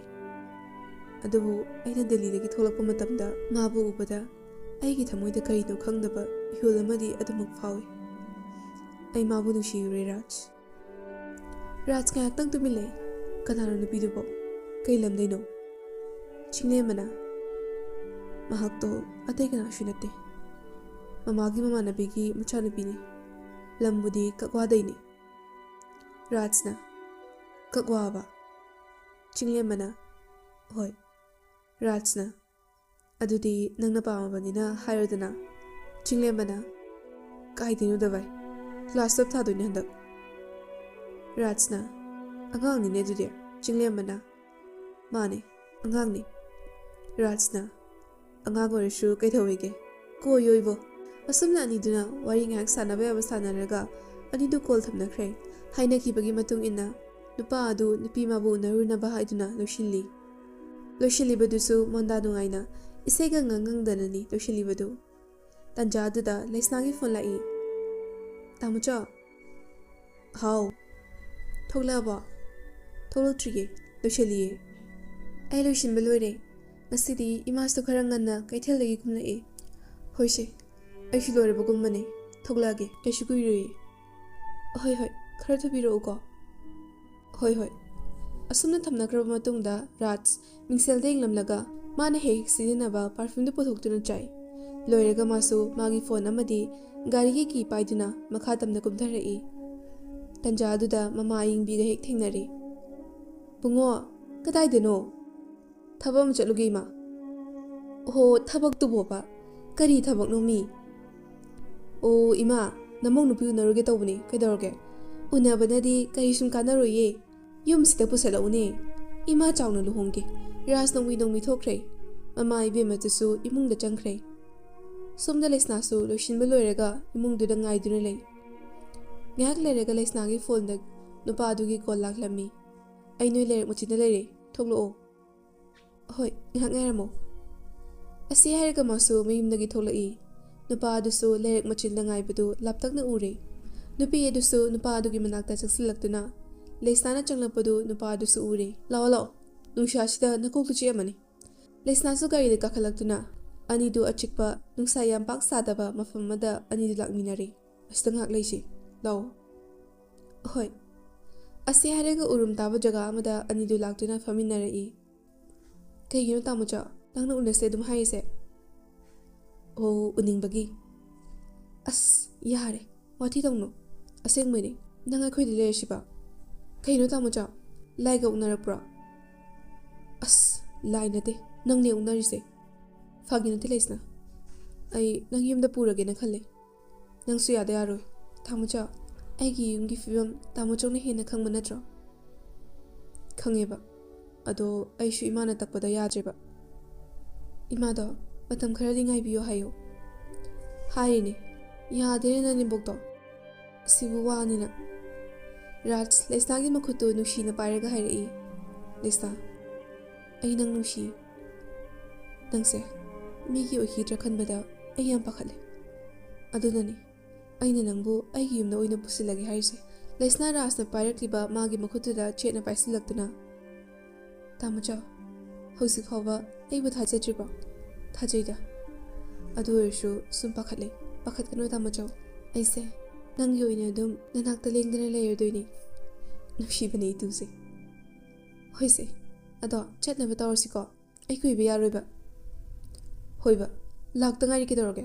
ꯑꯗꯨꯕꯨ ꯑꯩꯅ ꯗꯦꯜꯂꯤꯗꯒꯤ ꯊꯣꯛꯂꯛꯄ ꯃꯇꯝꯗ ꯃꯥꯕꯨ ꯎꯕꯗ ꯑꯩꯒꯤ ꯊꯃꯣꯏꯗ ꯀꯔꯤꯅꯣ ꯈꯪꯗꯕ ꯏꯍꯨꯜ ꯑꯃꯗꯤ ꯑꯗꯨꯃꯛ ꯐꯥꯎꯏ꯫ ꯑꯩ ꯃꯥꯕꯨ ꯅꯨꯡꯁꯤꯔꯨꯔꯦ ꯔꯥꯖ"꯫ ꯔꯥꯖ ꯉꯥꯏꯍꯥꯛꯇꯪ ꯇꯨꯃꯤꯟ ꯂꯩ꯫ ꯀꯅꯥꯅꯣ ꯅꯨꯄꯤꯗꯨꯕꯣ? ꯀꯩ ꯂꯝꯗꯩꯅꯣ? ꯆꯤꯡꯂꯦꯝꯕꯅ, "ꯃꯍꯥꯛꯇꯣ ꯑꯇꯩ ꯀꯅꯥꯁꯨ ꯅꯠꯇꯦ, ꯃꯃꯥꯒꯤ ꯃꯃꯥꯟꯅꯕꯤꯒꯤ ꯃꯆꯥꯅꯨꯄꯤꯅꯤ꯫ ꯂꯝꯕꯨꯗꯤ ꯀꯛꯋꯥꯗꯩꯅꯤ"꯫ ꯔꯥꯖꯅ, "ꯀꯛꯋꯥꯕ?" ꯆꯤꯡꯂꯦꯝꯕꯅ, "ꯍꯣꯏ"꯫ ꯔꯥꯖꯅ, "ꯑꯗꯨꯗꯤ ꯅꯪꯅ ꯄꯥꯝꯃꯕꯅꯤꯅ ꯍꯥꯏꯔꯣꯗꯅ"꯫ ꯆꯤꯡꯂꯦꯝꯕꯅ, "ꯀꯥꯏꯗꯩꯅꯣꯗ ꯚꯥꯏ, ꯀ꯭ꯂꯥꯁ ꯇꯨꯋꯦꯜꯐ ꯊꯥꯗꯣꯏꯅꯦ ꯍꯟꯗꯛ"꯫ ꯔꯥꯖꯅ, "ꯑꯉꯥꯡꯅꯤꯅꯦ ꯑꯗꯨꯗꯤ"꯫ ꯆꯤꯡꯂꯦꯝꯕꯅ, "ꯃꯥꯅꯦ, ꯑꯉꯥꯡꯅꯤ"꯫ ꯔꯥꯖꯅ, "ꯑꯉꯥꯡ ꯑꯣꯏꯔꯁꯨ ꯀꯩꯗꯧꯋꯦꯒꯦ? ꯀꯣꯏꯌꯣ ꯏꯕꯣ"꯫ ꯑꯁꯨꯝꯅ ꯑꯅꯤꯗꯨꯅ ꯋꯥꯔꯤ ꯉꯥꯏꯍꯥꯛ ꯁꯥꯟꯅꯕ ꯌꯥꯕ ꯁꯥꯟꯅꯔꯒ ꯑꯅꯤꯗꯨ ꯀꯣꯜ ꯊꯝꯅꯈ꯭ꯔꯦ꯫ ꯍꯥꯏꯅꯈꯤꯕꯒꯤ ꯃꯇꯨꯡ ꯏꯟꯅ ꯅꯨꯄꯥ ꯑꯗꯨ ꯅꯨꯄꯤ ꯑꯃꯕꯨ ꯎꯅꯔꯨꯅꯕ ꯍꯥꯏꯗꯨꯅ ꯂꯣꯏꯁꯤꯜꯂꯤ꯫ ꯂꯣꯏꯁꯤꯜꯂꯤꯕꯗꯨꯁꯨ ꯃꯣꯟꯗꯥ ꯅꯨꯡꯉꯥꯏꯅ ꯏꯁꯩꯒ ꯉꯪ ꯉꯪꯗꯅꯅꯤ ꯂꯣꯏꯁꯤꯜꯂꯤꯕꯗꯨ꯫ ꯇꯥꯟꯖꯥ ꯑꯗꯨꯗ ꯂꯩꯁꯅꯥꯒꯤ ꯐꯣꯟ ꯂꯥꯛꯏ꯫ "ꯇꯥꯃꯣꯆꯧ"꯫ ꯍꯥꯎ꯫ ꯊꯣꯛꯂꯛꯑꯕꯣ? ꯊꯣꯛꯂꯛꯇ꯭ꯔꯤꯌꯦ꯫ ꯂꯣꯏꯁꯤꯜꯂꯤꯌꯦ꯫ ꯑꯩ ꯂꯣꯏꯁꯤꯟꯕ ꯂꯣꯏꯔꯦ꯫ ꯉꯁꯤꯗꯤ ꯏꯃꯥꯁꯨ ꯈꯔ ꯉꯟꯅ ꯀꯩꯊꯦꯜꯗꯒꯤ ꯀꯨꯝꯂꯛꯑꯦ꯫ ꯍꯣꯏꯁꯦ, ꯑꯩꯁꯨ ꯂꯣꯏꯔꯕꯒꯨꯝꯕꯅꯦ꯫ ꯊꯣꯛꯂꯛꯑꯒꯦ꯫ ꯀꯩꯁꯨ ꯀꯨꯏꯔꯣꯏꯌꯦ꯫ ꯍꯣꯏ, ꯍꯣꯏ, ꯈꯔ ꯊꯨꯕꯤꯔꯛꯎꯀꯣ꯫ ꯍꯣꯏ, ꯍꯣꯏ꯫ ꯑꯁꯨꯝꯅ ꯊꯝꯅꯈ꯭ꯔꯕ ꯃꯇꯨꯡꯗ ꯔꯥꯖ ꯃꯤꯡꯁꯦꯜꯗ ꯌꯦꯡꯂꯝꯂꯒ ꯃꯥꯅ ꯍꯦꯛ ꯍꯦꯛ ꯁꯤꯖꯤꯟꯅꯕ perfumeꯗꯨ ꯄꯨꯊꯣꯛꯇꯨꯅ ꯆꯥꯏ꯫ ꯂꯣꯏꯔꯒ ꯃꯥꯁꯨ ꯃꯥꯒꯤ phone ꯑꯃꯗꯤ ꯒꯥꯔꯤꯒꯤ key ꯄꯥꯏꯗꯨꯅ ꯃꯈꯥ ꯇꯝꯅ ꯀꯨꯝꯊꯔꯛꯏ꯫ ꯇꯟꯖꯥ ꯑꯗꯨꯗ ꯃꯃꯥ ꯑꯌꯤꯡꯕꯤꯒ ꯍꯦꯛ ꯊꯦꯡꯅꯔꯦ꯫ "ꯕꯨꯡꯉꯣ, ꯀꯗꯥꯏꯗꯅꯣ?" "ꯊꯕꯛ ꯑꯃ ꯆꯠꯂꯨꯒꯦ, ꯏꯃꯥ꯫" "ꯑꯣꯍꯣ, ꯊꯕꯛꯇꯨꯕꯣꯕ? ꯀꯔꯤ ꯊꯕꯛꯅꯣ ꯃꯤ?" "ꯑꯣ, ꯏꯃꯥ, ꯅꯃꯧ ꯅꯨꯄꯤ ꯎꯅꯔꯨꯒꯦ ꯇꯧꯕꯅꯦ꯫ ꯀꯩꯗꯧꯔꯒꯦ? ꯎꯅꯕꯅꯗꯤ ꯀꯔꯤ ꯁꯨꯝ ꯀꯥꯟꯅꯔꯣꯏꯌꯦ꯫ ꯌꯨꯝꯁꯤꯗ ꯄꯨꯁꯜꯂꯛꯎꯅꯦ꯫ ꯏꯃꯥ ꯆꯥꯎꯅ ꯂꯨꯍꯣꯡꯒꯦ꯫" ꯔꯥꯖ ꯅꯣꯡꯃꯤ ꯅꯣꯡꯃꯤ ꯊꯣꯛꯈ꯭ꯔꯦ꯫ ꯃꯃꯥ ꯏꯕꯦꯝꯃꯗꯨꯁꯨ ꯏꯃꯨꯡꯗ ꯆꯪꯈ꯭ꯔꯦ꯫ ꯁꯣꯝꯗ ꯂꯩꯁꯅꯥꯁꯨ ꯂꯣꯏꯁꯤꯟꯕ ꯂꯣꯏꯔꯒ ꯏꯃꯨꯡꯗꯨꯗ ꯉꯥꯏꯗꯨꯅ ꯂꯩ꯫ ꯉꯥꯏꯍꯥꯛ ꯂꯩꯔꯒ ꯂꯩꯁꯅꯥꯒꯤ phoneꯗ ꯅꯨꯄꯥ ꯑꯗꯨꯒꯤ call ꯂꯥꯛꯂꯝꯃꯤ꯫ "ꯑꯩ ꯅꯣꯏ ꯂꯩꯔꯛ ꯃꯆꯤꯟꯗ ꯂꯩꯔꯦ, ꯊꯣꯛꯂꯛꯑꯣ꯫" "ꯍꯣꯏ, ꯉꯥꯏꯍꯥꯛ ꯉꯥꯏꯔꯝꯃꯣ꯫" ꯑꯁꯤ ꯍꯥꯏꯔꯒ ꯃꯥꯁꯨ ꯃꯌꯨꯝꯗꯒꯤ ꯊꯣꯛꯂꯛꯏ꯫ ꯅꯨꯄꯥ ꯑꯗꯨꯁꯨ ꯂꯩꯔꯛ ꯃꯆꯤꯟꯗ ꯉꯥꯏꯕꯗꯨ ꯂꯥꯞꯇꯛꯅ ꯎꯔꯦ꯫ ꯅꯨꯄꯤ ꯑꯗꯨꯁꯨ ꯅꯨꯄꯥ ꯑꯗꯨꯒꯤ ꯃꯅꯥꯛꯇ ꯆꯪꯁꯤꯜꯂꯛꯇꯨꯅ ꯂꯩꯁꯅꯥꯅ ꯆꯪꯂꯛꯄꯗꯨ ꯅꯨꯄꯥ ꯑꯗꯨꯁꯨ ꯎꯔꯦ꯫ "ꯂꯥꯛꯑꯣ, ꯂꯥꯛꯑꯣ, ꯅꯨꯡꯁꯥꯁꯤꯗ ꯅꯀꯣꯛꯇꯨ ꯆꯤꯛꯑꯝꯃꯅꯤ꯫" ꯂꯩꯁꯅꯥꯁꯨ ꯒꯥꯔꯤꯗ ꯀꯥꯈꯠꯂꯛꯇꯨꯅ ꯑꯅꯤꯗꯨ ꯑꯆꯤꯛꯄ, ꯅꯨꯡꯁꯥ ꯌꯥꯝ ꯄꯥꯛ ꯁꯥꯗꯕ ꯃꯐꯝ ꯑꯃꯗ ꯑꯅꯤꯗꯨ ꯂꯥꯛꯃꯤꯟꯅꯔꯦ꯫ "ꯑꯁꯤꯗ ꯉꯥꯏꯍꯥꯛ ꯂꯩꯁꯤ, ꯂꯥꯛꯑꯣ꯫" "ꯍꯣꯏ꯫" ꯑꯁꯤ ꯍꯥꯏꯔꯒ ꯎꯔꯨꯝ ꯇꯥꯕ ꯖꯒꯥ ꯑꯃꯗ ꯑꯅꯤꯗꯨ ꯂꯥꯛꯇꯨꯅ ꯐꯝꯃꯤꯟꯅꯔꯛꯏ꯫ "ꯀꯩꯒꯤꯅꯣ ꯇꯥꯃꯣꯆꯥ, ꯅꯪꯅ ꯎꯅꯁꯦ ꯑꯗꯨꯝ ꯍꯥꯏꯔꯤꯁꯦ?" "ꯑꯣ, ꯎꯅꯤꯡꯕꯒꯤ꯫" "ꯑꯁ, ꯌꯥꯔꯦ, ꯋꯥꯊꯤ ꯇꯧꯅꯨ꯫ ꯑꯁꯦꯡꯕꯩꯅꯦ, ꯅꯪ ꯑꯩꯈꯣꯏꯗ ꯂꯩꯔꯁꯤꯕ?" "ꯀꯩꯅꯣ ꯇꯥꯃꯣꯆꯥ, ꯂꯥꯏꯒ ꯎꯅꯔꯛꯄ꯭ꯔꯣ?" "ꯑꯁ, ꯂꯥꯏ ꯅꯠꯇꯦ, ꯅꯪꯅꯦ ꯎꯅꯔꯤꯁꯦ꯫" "ꯐꯥꯒꯤ ꯅꯠꯇꯦ ꯂꯩꯁꯅꯥ, ꯑꯩ ꯅꯪ ꯌꯨꯝꯗ ꯄꯨꯔꯒꯦꯅ ꯈꯜꯂꯦ꯫ ꯅꯪꯁꯨ ꯌꯥꯗ ꯌꯥꯔꯣꯏ꯫ ꯇꯥꯃꯣꯆꯥ, ꯑꯩꯒꯤ ꯌꯨꯝꯒꯤ ꯐꯤꯕꯝ ꯇꯥꯃꯣꯆꯧꯅ ꯍꯦꯟꯅ ꯈꯪꯕ ꯅꯠꯇ꯭ꯔꯣ?" "ꯈꯪꯉꯦꯕ, ꯑꯗꯣ ꯑꯩꯁꯨ ꯏꯃꯥꯅ ꯇꯛꯄꯗ ꯌꯥꯗ꯭ꯔꯦꯕ꯫ ꯏꯃꯥꯗꯣ ꯃꯇꯝ ꯈꯔꯗꯤ ꯉꯥꯏꯕꯤꯌꯣ ꯍꯥꯏꯌꯣ꯫" "ꯍꯥꯏꯔꯤꯅꯦ, ꯌꯥꯗꯦꯅꯦ ꯅꯅꯦꯝꯕꯣꯛꯇꯣ꯫ ꯑꯁꯤꯕꯨ ꯋꯥꯅꯤꯅ꯫" ꯔꯥꯖ ꯂꯩꯁꯅꯥꯒꯤ ꯃꯈꯨꯠꯇꯨ ꯅꯨꯡꯁꯤꯅ ꯄꯥꯏꯔꯒ ꯍꯥꯏꯔꯛꯏ, "ꯂꯩꯁꯅꯥ, ꯑꯩ ꯅꯪ ꯅꯨꯡꯁꯤ꯫ ꯅꯪꯁꯦ ꯃꯤꯒꯤ ꯑꯣꯏꯈꯤꯗ꯭ꯔꯥ ꯈꯟꯕꯗ ꯑꯩ ꯌꯥꯝ ꯄꯥꯈꯠꯂꯦ꯫ ꯑꯗꯨꯅꯅꯦ ꯑꯩꯅ ꯅꯪꯕꯨ ꯑꯩꯒꯤ ꯌꯨꯝꯗ ꯑꯣꯏꯅ ꯄꯨꯁꯤꯜꯂꯒꯦ ꯍꯥꯏꯔꯤꯁꯦ꯫ ꯂꯩꯁꯅꯥ ꯔꯥꯖꯅ ꯄꯥꯏꯔꯛꯂꯤꯕ ꯃꯥꯒꯤ ꯃꯈꯨꯠꯇꯨꯗ ꯆꯦꯠꯅ ꯄꯥꯏꯁꯤꯜꯂꯛꯇꯨꯅ, "ꯇꯥꯃꯣꯆꯧ, ꯍꯧꯖꯤꯛ ꯐꯥꯎꯕ ꯑꯩꯕꯨ ꯊꯥꯖꯗ꯭ꯔꯤꯕꯣ?" "ꯊꯥꯖꯩꯗ꯫ ꯑꯗꯨ ꯑꯣꯏꯔꯁꯨ ꯁꯨꯝ ꯄꯥꯈꯠꯂꯦ꯫" "ꯄꯥꯈꯠꯀꯅꯨ ꯇꯥꯃꯣꯆꯧ, ꯑꯩꯁꯦ ꯅꯪꯒꯤ ꯑꯣꯏꯅ ꯑꯗꯨꯝ ꯅꯅꯥꯛꯇ ꯂꯦꯡꯗꯅ ꯂꯩꯔꯗꯣꯏꯅꯦ꯫ ꯅꯨꯡꯁꯤꯕꯅꯦ ꯏꯇꯨꯁꯦ꯫" "ꯍꯣꯏꯁꯦ, ꯑꯗꯣ ꯆꯠꯅꯕ ꯇꯧꯔꯁꯤꯀꯣ꯫ ꯑꯩ ꯀꯨꯏꯕ ꯌꯥꯔꯣꯏꯕ꯫" "ꯍꯣꯏꯕ, ꯂꯥꯛꯇ ꯉꯥꯏꯔꯤ ꯀꯩꯗꯧꯔꯒꯦ?"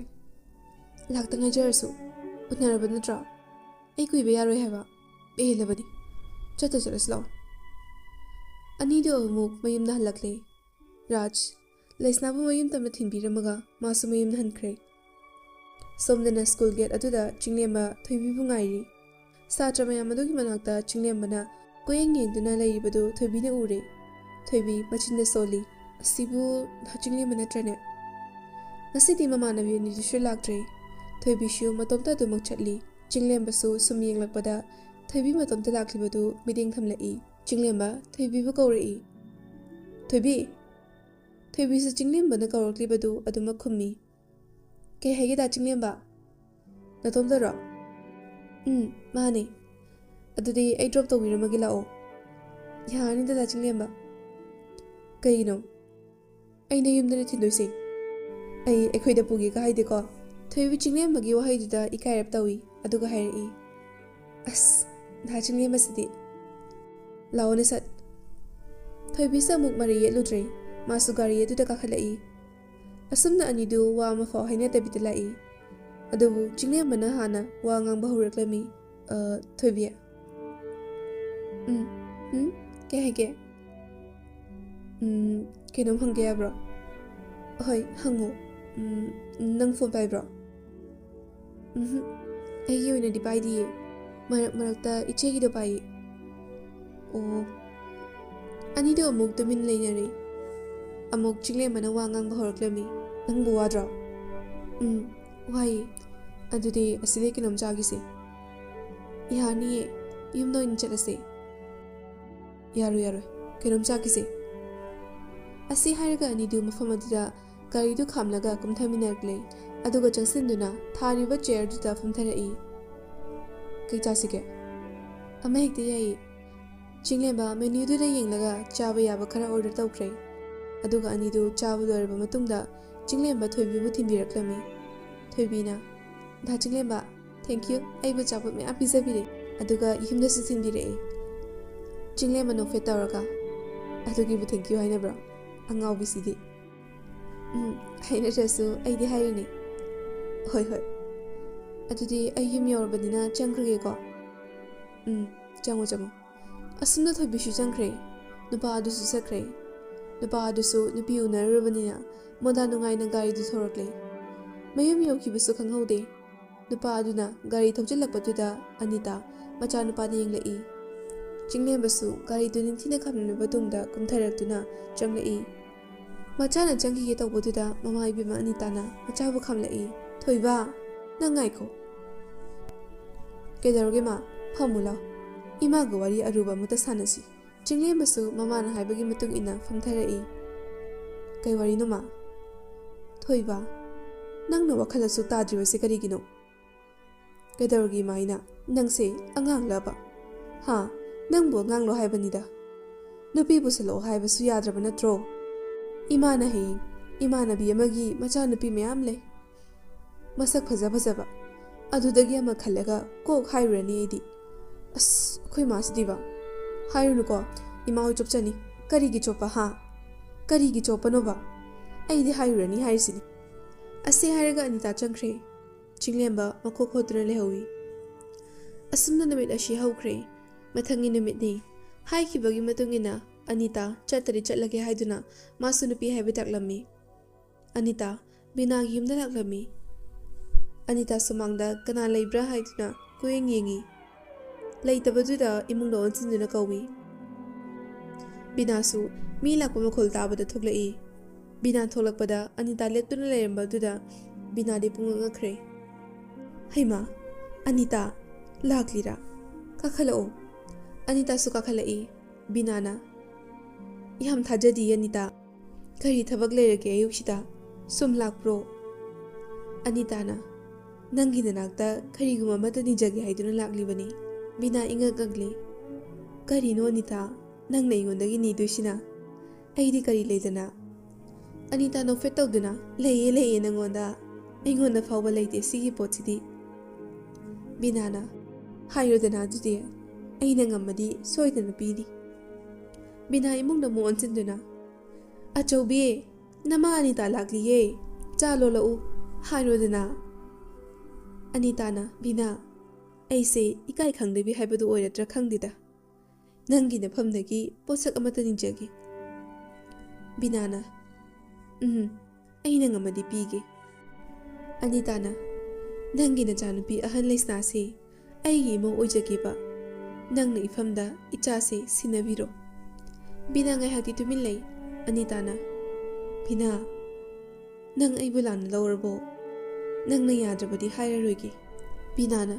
"ꯂꯥꯛꯇ ꯉꯥꯏꯖꯔꯁꯨ, ꯎꯅꯔꯕ ꯅꯠꯇ꯭ꯔꯣ? ꯑꯩ ꯀꯨꯏꯕ ꯌꯥꯔꯣꯏ ꯍꯥꯏꯕ꯫ ꯄꯦꯜꯂꯕꯅꯤ꯫ ꯆꯠꯇ ꯆꯠꯂꯁꯤ ꯂꯥꯛꯑꯣ꯫" ꯑꯅꯤꯗꯨ ꯑꯃꯨꯛ ꯃꯌꯨꯝꯗ ꯍꯜꯂꯛꯂꯦ꯫ ꯔꯥꯖ, ꯂꯩꯁꯅꯥꯕꯨ ꯃꯌꯨꯝ ꯇꯝꯅ ꯊꯤꯟꯕꯤꯔꯝꯃꯒ ꯃꯥꯁꯨ ꯃꯌꯨꯝꯗ ꯍꯟꯈ꯭ꯔꯦ꯫ ꯁꯣꯝꯗꯅ ꯁ꯭ꯀꯨꯜ ꯒꯦꯠ ꯑꯗꯨꯗ ꯆꯤꯡꯂꯦꯝꯕ ꯊꯣꯏꯕꯤꯕꯨ ꯉꯥꯏꯔꯤ꯫ ꯁꯥꯇ꯭ꯔ ꯃꯌꯥꯝ ꯑꯗꯨꯒꯤ ꯃꯅꯥꯛꯇ ꯆꯤꯡꯂꯦꯝꯕꯅ ꯀꯣꯏꯌꯦꯡ ꯌꯦꯡꯗꯨꯅ ꯂꯩꯔꯤꯕꯗꯨ ꯊꯣꯏꯕꯤꯅ ꯎꯔꯦ꯫ ꯊꯣꯏꯕꯤ ꯃꯆꯤꯟꯗ ꯁꯣꯜꯂꯤ꯫ "ꯑꯁꯤꯕꯨ ꯆꯤꯡꯂꯦꯝꯕ ꯅꯠꯇ꯭ꯔꯅꯦ?" ꯉꯁꯤꯗꯤ ꯃꯃꯥꯟꯅꯕꯤ ꯑꯅꯤꯗꯨꯁꯨ ꯂꯥꯛꯇ꯭ꯔꯦ꯫ ꯊꯣꯏꯕꯤꯁꯨ ꯃꯇꯣꯝꯇ ꯑꯗꯨꯃꯛ ꯆꯠꯂꯤ꯫ ꯆꯤꯡꯂꯦꯝꯕꯁꯨ ꯁꯨꯝ ꯌꯦꯡꯂꯛꯄꯗ ꯊꯣꯏꯕꯤ ꯃꯇꯣꯝꯇ ꯂꯥꯛꯂꯤꯕꯗꯨ ꯃꯤꯠꯌꯦꯡ ꯊꯝꯂꯛꯏ꯫ ꯆꯤꯡꯂꯦꯝꯕ ꯊꯣꯏꯕꯤꯕꯨ ꯀꯧꯔꯛꯏ꯫ "ꯊꯣꯏꯕꯤ!" ꯊꯣꯏꯕꯤꯁꯨ ꯆꯤꯡꯂꯦꯝꯕꯅ ꯀꯧꯔꯛꯂꯤꯕꯗꯨ ꯑꯗꯨꯃꯛ ꯈꯨꯝꯃꯤ꯫ "ꯀꯩ ꯍꯥꯏꯒꯦ ꯗꯥ ꯆꯤꯡꯂꯦꯝꯕ? ꯅꯇꯣꯝꯇꯔꯣ?" "ꯎꯝ, ꯃꯥꯅꯦ꯫ ꯑꯗꯨꯗꯤ ꯑꯩ ꯗ꯭ꯔꯣꯞ ꯇꯧꯕꯤꯔꯝꯃꯒꯦ ꯂꯥꯛꯑꯣ꯫" "ꯌꯥꯔꯅꯤꯗ ꯗꯥ ꯆꯤꯡꯂꯦꯝꯕ꯫" "ꯀꯩꯒꯤꯅꯣ?" "ꯑꯩꯅ ꯌꯨꯝꯗꯅꯦ ꯊꯤꯟꯗꯣꯏꯁꯦ꯫ ꯑꯩ ꯑꯩꯈꯣꯏꯗ ꯄꯨꯒꯦꯒ ꯍꯥꯏꯗꯦꯀꯣ꯫" ꯊꯣꯏꯕꯤ ꯆꯤꯡꯂꯦꯝꯕꯒꯤ ꯋꯥꯍꯩꯗꯨꯗ ꯏꯀꯥꯏꯔꯞ ꯇꯧꯏ, ꯑꯗꯨꯒ ꯍꯥꯏꯔꯛꯏ, "ꯑꯁ, ꯗꯥ ꯆꯤꯡꯂꯦꯝꯕꯁꯤꯗꯤ꯫" "ꯂꯥꯛꯑꯣꯅꯦ ꯁꯠ꯫" ꯊꯣꯏꯕꯤꯁꯨ ꯑꯃꯨꯛ ꯃꯔꯩ ꯌꯦꯠꯂꯨꯗ꯭ꯔꯦ꯫ ꯃꯥꯁꯨ ꯒꯥꯔꯤ ꯑꯗꯨꯗ ꯀꯥꯈꯠꯂꯛꯏ꯫ ꯑꯁꯨꯝꯅ ꯑꯅꯤꯗꯨ ꯋꯥ ꯑꯃꯐꯥꯎ ꯍꯥꯏꯅꯗꯕꯤꯗ ꯂꯥꯛꯏ꯫ ꯑꯗꯨꯕꯨ ꯆꯤꯡꯂꯦꯝꯕꯅ ꯍꯥꯟꯅ ꯋꯥ ꯉꯥꯡꯕ ꯍꯧꯔꯛꯂꯝꯃꯤ꯫ "ꯑ, ꯊꯣꯏꯕꯤ꯫" "ꯎꯝ, ꯎꯝ, ꯀꯩ ꯍꯥꯏꯒꯦ?" "ꯎꯝ, ꯀꯩꯅꯣꯝ ꯍꯪꯒꯦ ꯌꯥꯕ꯭ꯔꯣ?" "ꯍꯣꯏ, ꯍꯪꯉꯣ꯫ ꯎꯝ, ꯅꯪ ꯐꯣꯟ ꯄꯥꯏꯕ꯭ꯔꯣ?" "ꯎꯝꯍꯨꯝ, ꯑꯩꯒꯤ ꯑꯣꯏꯅꯗꯤ ꯄꯥꯏꯗꯤꯌꯦ꯫ ꯃꯔꯛ ꯃꯔꯛꯇ ꯏꯆꯦꯒꯤꯗꯣ ꯄꯥꯏꯌꯦ꯫" "ꯑꯣ꯫" ꯑꯅꯤꯗꯣ ꯑꯃꯨꯛ ꯇꯨꯃꯤꯟ ꯂꯩꯅꯔꯦ꯫ ꯑꯃꯨꯛ ꯆꯤꯡꯂꯦꯝꯕꯅ ꯋꯥ ꯉꯥꯡꯕ ꯍꯧꯔꯛꯂꯝꯃꯤ꯫ "ꯅꯪꯕꯨ ꯋꯥꯗ꯭ꯔꯣ?" "ꯎꯝ, ꯋꯥꯏꯌꯦ꯫ ꯑꯗꯨꯗꯤ ꯑꯁꯤꯗꯩ ꯀꯩꯅꯣꯝ ꯆꯥꯈꯤꯁꯦ꯫" "ꯌꯥꯅꯤꯌꯦ, ꯌꯨꯝꯗ ꯑꯣꯏꯅ ꯆꯠꯂꯁꯦ꯫" "ꯌꯥꯔꯣꯏ, ꯌꯥꯔꯣꯏ, ꯀꯩꯅꯣꯝ ꯆꯥꯈꯤꯁꯦ꯫" ꯑꯁꯤ ꯍꯥꯏꯔꯒ ꯑꯅꯤꯗꯨ ꯃꯐꯝ ꯑꯗꯨꯗ ꯒꯥꯔꯤꯗꯨ ꯈꯥꯝꯂꯒ ꯀꯨꯝꯊꯃꯤꯟꯅꯔꯛꯂꯦ꯫ ꯑꯗꯨꯒ ꯆꯪꯁꯤꯟꯗꯨꯅ ꯊꯥꯔꯤꯕ ꯆꯤꯌꯔꯗꯨꯗ ꯐꯝꯊꯔꯛꯏ꯫ "ꯀꯩ ꯆꯥꯁꯤꯒꯦ?" ꯑꯃ ꯍꯦꯛꯇ ꯌꯥꯏꯌꯦ꯫ ꯆꯤꯡꯂꯦꯝꯕ ꯃꯦꯅ꯭ꯌꯨꯗꯨꯗ ꯌꯦꯡꯂꯒ ꯆꯥꯕ ꯌꯥꯕ ꯈꯔ ꯑꯣꯔꯗꯔ ꯇꯧꯈ꯭ꯔꯦ꯫ ꯑꯗꯨꯒ ꯑꯅꯤꯗꯨ ꯆꯥꯕ ꯂꯣꯏꯔꯕ ꯃꯇꯨꯡꯗ ꯆꯤꯡꯂꯦꯝꯕ ꯊꯣꯏꯕꯤꯕꯨ ꯊꯤꯟꯕꯤꯔꯛꯂꯝꯃꯤ꯫ ꯊꯣꯏꯕꯤꯅ, "ꯗꯥ ꯆꯤꯡꯂꯦꯝꯕ, thank you, ꯑꯩꯕꯨ ꯑꯆꯥꯄꯣꯠ ꯃꯌꯥꯝ ꯄꯤꯖꯕꯤꯔꯦ, ꯑꯗꯨꯒ ꯌꯨꯝꯗꯁꯨ ꯊꯤꯟꯕꯤꯔꯛꯑꯦ꯫" ꯆꯤꯡꯂꯦꯝꯕ ꯅꯣꯛꯐꯦꯠ ꯇꯧꯔꯒ, "ꯑꯗꯨꯒꯤꯕꯨ thank you ꯍꯥꯏꯅꯕ꯭ꯔꯣ? ꯑꯉꯥꯎꯕꯤꯁꯤꯗꯤ!" "ꯎꯝ, ꯍꯥꯏꯅꯗ꯭ꯔꯁꯨ ꯑꯩꯗꯤ ꯍꯥꯏꯔꯤꯅꯦ꯫" "ꯍꯣꯏ, ꯍꯣꯏ꯫ ꯑꯗꯨꯗꯤ ꯑꯩ ꯌꯨꯝ ꯌꯧꯔꯕꯅꯤꯅ ꯆꯪꯈ꯭ꯔꯒꯦꯀꯣ꯫" "ꯎꯝ, ꯆꯪꯉꯣ, ꯆꯪꯉꯣ꯫" ꯑꯁꯨꯝꯅ ꯊꯣꯏꯕꯤꯁꯨ ꯆꯪꯈ꯭ꯔꯦ꯫ ꯅꯨꯄꯥ ꯑꯗꯨꯁꯨ ꯆꯠꯈ꯭ꯔꯦ꯫ ꯅꯨꯄꯥ ꯑꯗꯨꯁꯨ ꯅꯨꯄꯤ ꯎꯅꯔꯨꯔꯕꯅꯤꯅ ꯃꯣꯟꯗꯥ ꯅꯨꯡꯉꯥꯏꯅ ꯒꯥꯔꯤꯗꯨ ꯊꯧꯔꯛꯂꯦ꯫ ꯃꯌꯨꯝ ꯌꯧꯈꯤꯕꯁꯨ ꯈꯪꯍꯧꯗꯦ꯫ ꯅꯨꯄꯥ ꯑꯗꯨꯅ ꯒꯥꯔꯤ ꯊꯧꯖꯤꯜꯂꯛꯄꯗꯨꯗ ꯑꯅꯤꯇꯥ ꯃꯆꯥꯅꯨꯄꯥꯗ ꯌꯦꯡꯂꯛꯏ꯫ ꯆꯤꯡꯂꯦꯝꯕꯁꯨ ꯒꯥꯔꯤꯗꯨ ꯅꯤꯡꯊꯤꯅ ꯈꯥꯝꯂꯕ ꯃꯇꯨꯡꯗ ꯀꯨꯝꯊꯔꯛꯇꯨꯅ ꯆꯪꯂꯛꯏ꯫ ꯃꯆꯥꯅ ꯆꯪꯈꯤꯒꯦ ꯇꯧꯕꯗꯨꯗ ꯃꯃꯥ ꯏꯕꯦꯝꯃ ꯑꯅꯤꯇꯥꯅ ꯃꯆꯥꯕꯨ ꯈꯥꯝꯂꯛꯏ꯫ "ꯊꯣꯏꯕ, ꯅꯪ ꯉꯥꯏꯈꯣ꯫" "ꯀꯩꯗꯧꯔꯒꯦ ꯃꯥ? ꯐꯝꯃꯨ ꯂꯥꯎ꯫ ꯏꯃꯥꯒ ꯋꯥꯔꯤ ꯑꯔꯨꯕ ꯑꯃꯇ ꯁꯥꯟꯅꯁꯤ꯫" ꯆꯤꯡꯂꯦꯝꯕꯁꯨ ꯃꯃꯥꯅ ꯍꯥꯏꯕꯒꯤ ꯃꯇꯨꯡ ꯏꯟꯅ ꯐꯝꯊꯔꯛꯏ꯫ "ꯀꯩ ꯋꯥꯔꯤꯅꯣ ꯃꯥ?" "ꯊꯣꯏꯕ, ꯅꯪꯅ ꯋꯥꯈꯜ ꯑꯁꯨꯛ ꯇꯥꯗ꯭ꯔꯤꯕꯁꯦ ꯀꯔꯤꯒꯤꯅꯣ?" "ꯀꯩꯗꯧꯔꯒꯦ ꯏꯃꯥ ꯑꯩꯅ? ꯅꯪꯁꯦ ꯑꯉꯥꯡꯂꯕ? ꯍꯥ? ꯅꯪꯕꯨ ꯑꯉꯥꯡꯂꯣ ꯍꯥꯏꯕꯅꯤꯗ꯫ ꯅꯨꯄꯤ ꯄꯨꯁꯜꯂꯛꯑꯣ ꯍꯥꯏꯕꯁꯨ ꯌꯥꯗ꯭ꯔꯕ ꯅꯠꯇ꯭ꯔꯣ? ꯏꯃꯥꯅ ꯍꯌꯦꯡ ꯏꯃꯥꯟꯅꯕꯤ ꯑꯃꯒꯤ ꯃꯆꯥꯅꯨꯄꯤ ꯃꯌꯥꯝ ꯂꯩ, ꯃꯁꯛ ꯐꯖ ꯐꯖꯕ꯫ ꯑꯗꯨꯗꯒꯤ ꯑꯃ ꯈꯜꯂꯒ ꯀꯣꯛ ꯍꯥꯏꯔꯨꯔꯅꯤ ꯑꯩꯗꯤ꯫" "ꯑꯁ, ꯑꯩꯈꯣꯏ ꯃꯥꯁꯤꯗꯤꯕ꯫ ꯍꯥꯏꯔꯨꯅꯨꯀꯣ, ꯏꯃꯥ ꯍꯣꯏ ꯆꯣꯞꯆꯅꯤ꯫" "ꯀꯔꯤꯒꯤ ꯆꯣꯞꯄ, ꯍꯥ? ꯀꯔꯤꯒꯤ ꯆꯣꯞꯄꯅꯣꯕ? ꯑꯩꯗꯤ ꯍꯥꯏꯔꯨꯔꯅꯤ ꯍꯥꯏꯔꯤꯁꯤꯅꯤ꯫" ꯑꯁꯤ ꯍꯥꯏꯔꯒ ꯑꯅꯤꯇꯥ ꯆꯪꯈ꯭ꯔꯦ꯫ ꯆꯤꯡꯂꯦꯝꯕ ꯃꯈꯣꯛ ꯈꯣꯠꯇꯨꯅ ꯂꯩꯍꯧꯏ꯫ ꯑꯁꯨꯝꯅ ꯅꯨꯃꯤꯠ ꯑꯁꯤ ꯍꯧꯈ꯭ꯔꯦ꯫ ꯃꯊꯪꯒꯤ ꯅꯨꯃꯤꯠꯅꯤ꯫ ꯍꯥꯏꯈꯤꯕꯒꯤ ꯃꯇꯨꯡ ꯏꯟꯅ ꯑꯅꯤꯇꯥ ꯆꯠꯇꯗꯤ ꯆꯠꯂꯒꯦ ꯍꯥꯏꯗꯨꯅ ꯃꯥꯁꯨ ꯅꯨꯄꯤ ꯍꯥꯏꯕ ꯇꯥꯛꯂꯝꯃꯤ꯫ ꯑꯅꯤꯇꯥ ꯕꯤꯅꯥꯒꯤ ꯌꯨꯝꯗ ꯂꯥꯛꯂꯝꯃꯤ꯫ ꯑꯅꯤꯇꯥ ꯁꯨꯃꯥꯡꯗ ꯀꯅꯥ ꯂꯩꯕ꯭ꯔꯥ ꯍꯥꯏꯗꯨꯅ ꯀꯣꯏꯌꯦꯡ ꯌꯦꯡꯉꯤ꯫ ꯂꯩꯇꯕꯗꯨꯗ ꯏꯃꯨꯡꯗ ꯑꯣꯟꯁꯤꯟꯗꯨꯅ ꯀꯧꯏ꯫ ꯕꯤꯅꯥꯁꯨ ꯃꯤ ꯂꯥꯛꯄ ꯃꯈꯣꯜ ꯇꯥꯕꯗ ꯊꯣꯛꯂꯛꯏ꯫ ꯕꯤꯅꯥ ꯊꯣꯛꯂꯛꯄꯗ ꯑꯅꯤꯇꯥ ꯂꯦꯞꯇꯨꯅ ꯂꯩꯔꯝꯕꯗꯨꯗ ꯕꯤꯅꯥꯗꯤ ꯄꯨꯡꯉꯛ ꯉꯛꯈ꯭ꯔꯦ꯫ "ꯍꯩꯃꯥ, ꯑꯅꯤꯇꯥ, ꯂꯥꯛꯂꯤꯔꯥ? ꯀꯥꯈꯠꯂꯛꯑꯣ꯫" ꯑꯅꯤꯇꯥꯁꯨ ꯀꯥꯈꯠꯂꯛꯏ꯫ ꯕꯤꯅꯥꯅ, "ꯌꯥꯝ ꯊꯥꯖꯗꯤꯌꯦ ꯑꯅꯤꯇꯥ꯫ ꯀꯔꯤ ꯊꯕꯛ ꯂꯩꯔꯒꯦ ꯑꯌꯨꯛꯁꯤꯗ? ꯁꯨꯝ ꯂꯥꯛꯄ꯭ꯔꯣ?" ꯑꯅꯤꯇꯥꯅ, "ꯅꯪꯒꯤ ꯅꯅꯥꯛꯇ ꯀꯔꯤꯒꯨꯝꯕ ꯑꯃꯠꯇ ꯅꯤꯖꯒꯦ ꯍꯥꯏꯗꯨꯅ ꯂꯥꯛꯂꯤꯕꯅꯤ꯫" ꯕꯤꯅꯥ ꯏꯉꯛ ꯉꯛꯂꯤ꯫ "ꯀꯔꯤꯅꯣ ꯑꯅꯤꯇꯥ, ꯅꯪꯅ ꯑꯩꯉꯣꯟꯗꯒꯤ ꯅꯤꯗꯣꯏꯁꯤꯅ? ꯑꯩꯗꯤ ꯀꯔꯤ ꯂꯩꯗꯅ?" ꯑꯅꯤꯇꯥ ꯅꯣꯛꯐꯦꯠ ꯇꯧꯗꯨꯅ, "ꯂꯩꯌꯦ, ꯂꯩꯌꯦ ꯅꯪꯉꯣꯟꯗ꯫ ꯑꯩꯉꯣꯟꯗ ꯐꯥꯎꯕ ꯂꯩꯇꯦ ꯁꯤꯒꯤ ꯄꯣꯠꯁꯤꯗꯤ꯫" ꯕꯤꯅꯥꯅ, "ꯍꯥꯏꯔꯣꯗꯅ ꯑꯗꯨꯗꯤ, ꯑꯩꯅ ꯉꯝꯃꯗꯤ ꯁꯣꯏꯗꯅ ꯄꯤꯅꯤ꯫" ꯕꯤꯅꯥ ꯏꯃꯨꯡꯗ ꯑꯃꯨꯛ ꯑꯣꯟꯁꯤꯟꯗꯨꯅ, "ꯑꯆꯧꯕꯤ, ꯅꯃꯥ ꯑꯅꯤꯇꯥ ꯂꯥꯛꯂꯤꯌꯦ, ꯆꯥ ꯂꯣꯜꯂꯛꯎ, ꯍꯥꯏꯔꯣꯗꯅ꯫" ꯑꯅꯤꯇꯥꯅ, "ꯕꯤꯅꯥ, ꯑꯩꯁꯦ ꯏꯀꯥꯏ ꯈꯪꯗꯕꯤ ꯍꯥꯏꯕꯗꯨ ꯑꯣꯏꯔꯗ꯭ꯔꯥ ꯈꯪꯗꯦꯗ꯫ ꯅꯪꯒꯤ ꯅꯐꯝꯗꯒꯤ ꯄꯣꯠꯁꯛ ꯑꯃꯠꯇ ꯅꯤꯖꯒꯦ꯫" ꯕꯤꯅꯥꯅ, "ꯎꯝ, ꯑꯩꯅ ꯉꯝꯃꯗꯤ ꯄꯤꯒꯦ꯫" ꯑꯅꯤꯇꯥꯅ, "ꯅꯪꯒꯤ ꯅꯆꯥꯅꯨꯄꯤ ꯑꯍꯟ ꯂꯩꯁꯅꯥꯁꯦ ꯑꯩꯒꯤ ꯏꯃꯧ ꯑꯣꯏꯖꯒꯦꯕ꯫ ꯅꯪꯅ ꯏꯐꯝꯗ ꯏꯆꯥꯁꯦ ꯁꯤꯟꯅꯕꯤꯔꯣ꯫" ꯕꯤꯅꯥ ꯉꯥꯏꯍꯥꯛꯇꯤ ꯇꯨꯃꯤꯟ ꯂꯩ꯫ ꯑꯅꯤꯇꯥꯅ, "ꯕꯤꯅꯥ, ꯅꯪ ꯑꯩꯕꯨ ꯂꯥꯟꯅ ꯂꯧꯔꯕꯣ? ꯅꯪꯅ ꯌꯥꯗ꯭ꯔꯕꯗꯤ ꯍꯥꯏꯔꯔꯣꯏꯒꯦ꯫" ꯕꯤꯅꯥꯅ,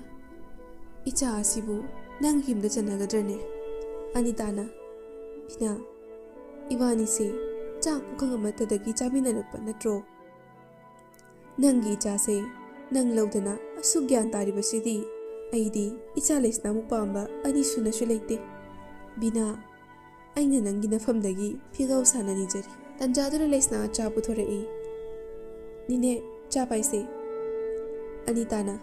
"ꯏꯆꯥ ꯑꯁꯤꯕꯨ ꯅꯪꯒꯤ ꯌꯨꯝꯗ ꯆꯟꯅꯒꯗ꯭ꯔꯅꯦ?" ꯑꯅꯤꯇꯥꯅ, "ꯕꯤꯅꯥ, ꯏꯕꯥꯅꯤꯁꯦ ꯆꯥꯛ ꯄꯨꯈꯝ ꯑꯃꯠꯇꯗꯒꯤ ꯆꯥꯃꯤꯟꯅꯔꯛꯄ ꯅꯠꯇ꯭ꯔꯣ? ꯅꯪꯒꯤ ꯏꯆꯥꯁꯦ ꯅꯪ ꯂꯧꯗꯅ ꯑꯁꯨꯛ ꯒ꯭ꯌꯥꯟ ꯇꯥꯔꯤꯕꯁꯤꯗꯤ ꯑꯩꯗꯤ ꯏꯆꯥ ꯂꯩꯁꯅꯥꯃꯨꯛ ꯄꯥꯝꯕ ꯑꯅꯤ ꯁꯨꯅꯁꯨ ꯂꯩꯇꯦ꯫ ꯕꯤꯅꯥ, ꯑꯩꯅ ꯅꯪꯒꯤ ꯅꯐꯝꯗꯒꯤ ꯐꯤꯒꯧ ꯁꯥꯅ ꯅꯤꯖꯔꯤ꯫" ꯇꯟꯖꯥꯗꯨꯗ ꯂꯩꯁꯅꯥ ꯆꯥ ꯄꯨꯊꯣꯔꯛꯏ꯫ "ꯅꯦꯅꯦ, ꯆꯥ ꯄꯥꯏꯁꯦ꯫" ꯑꯅꯤꯇꯥꯅ,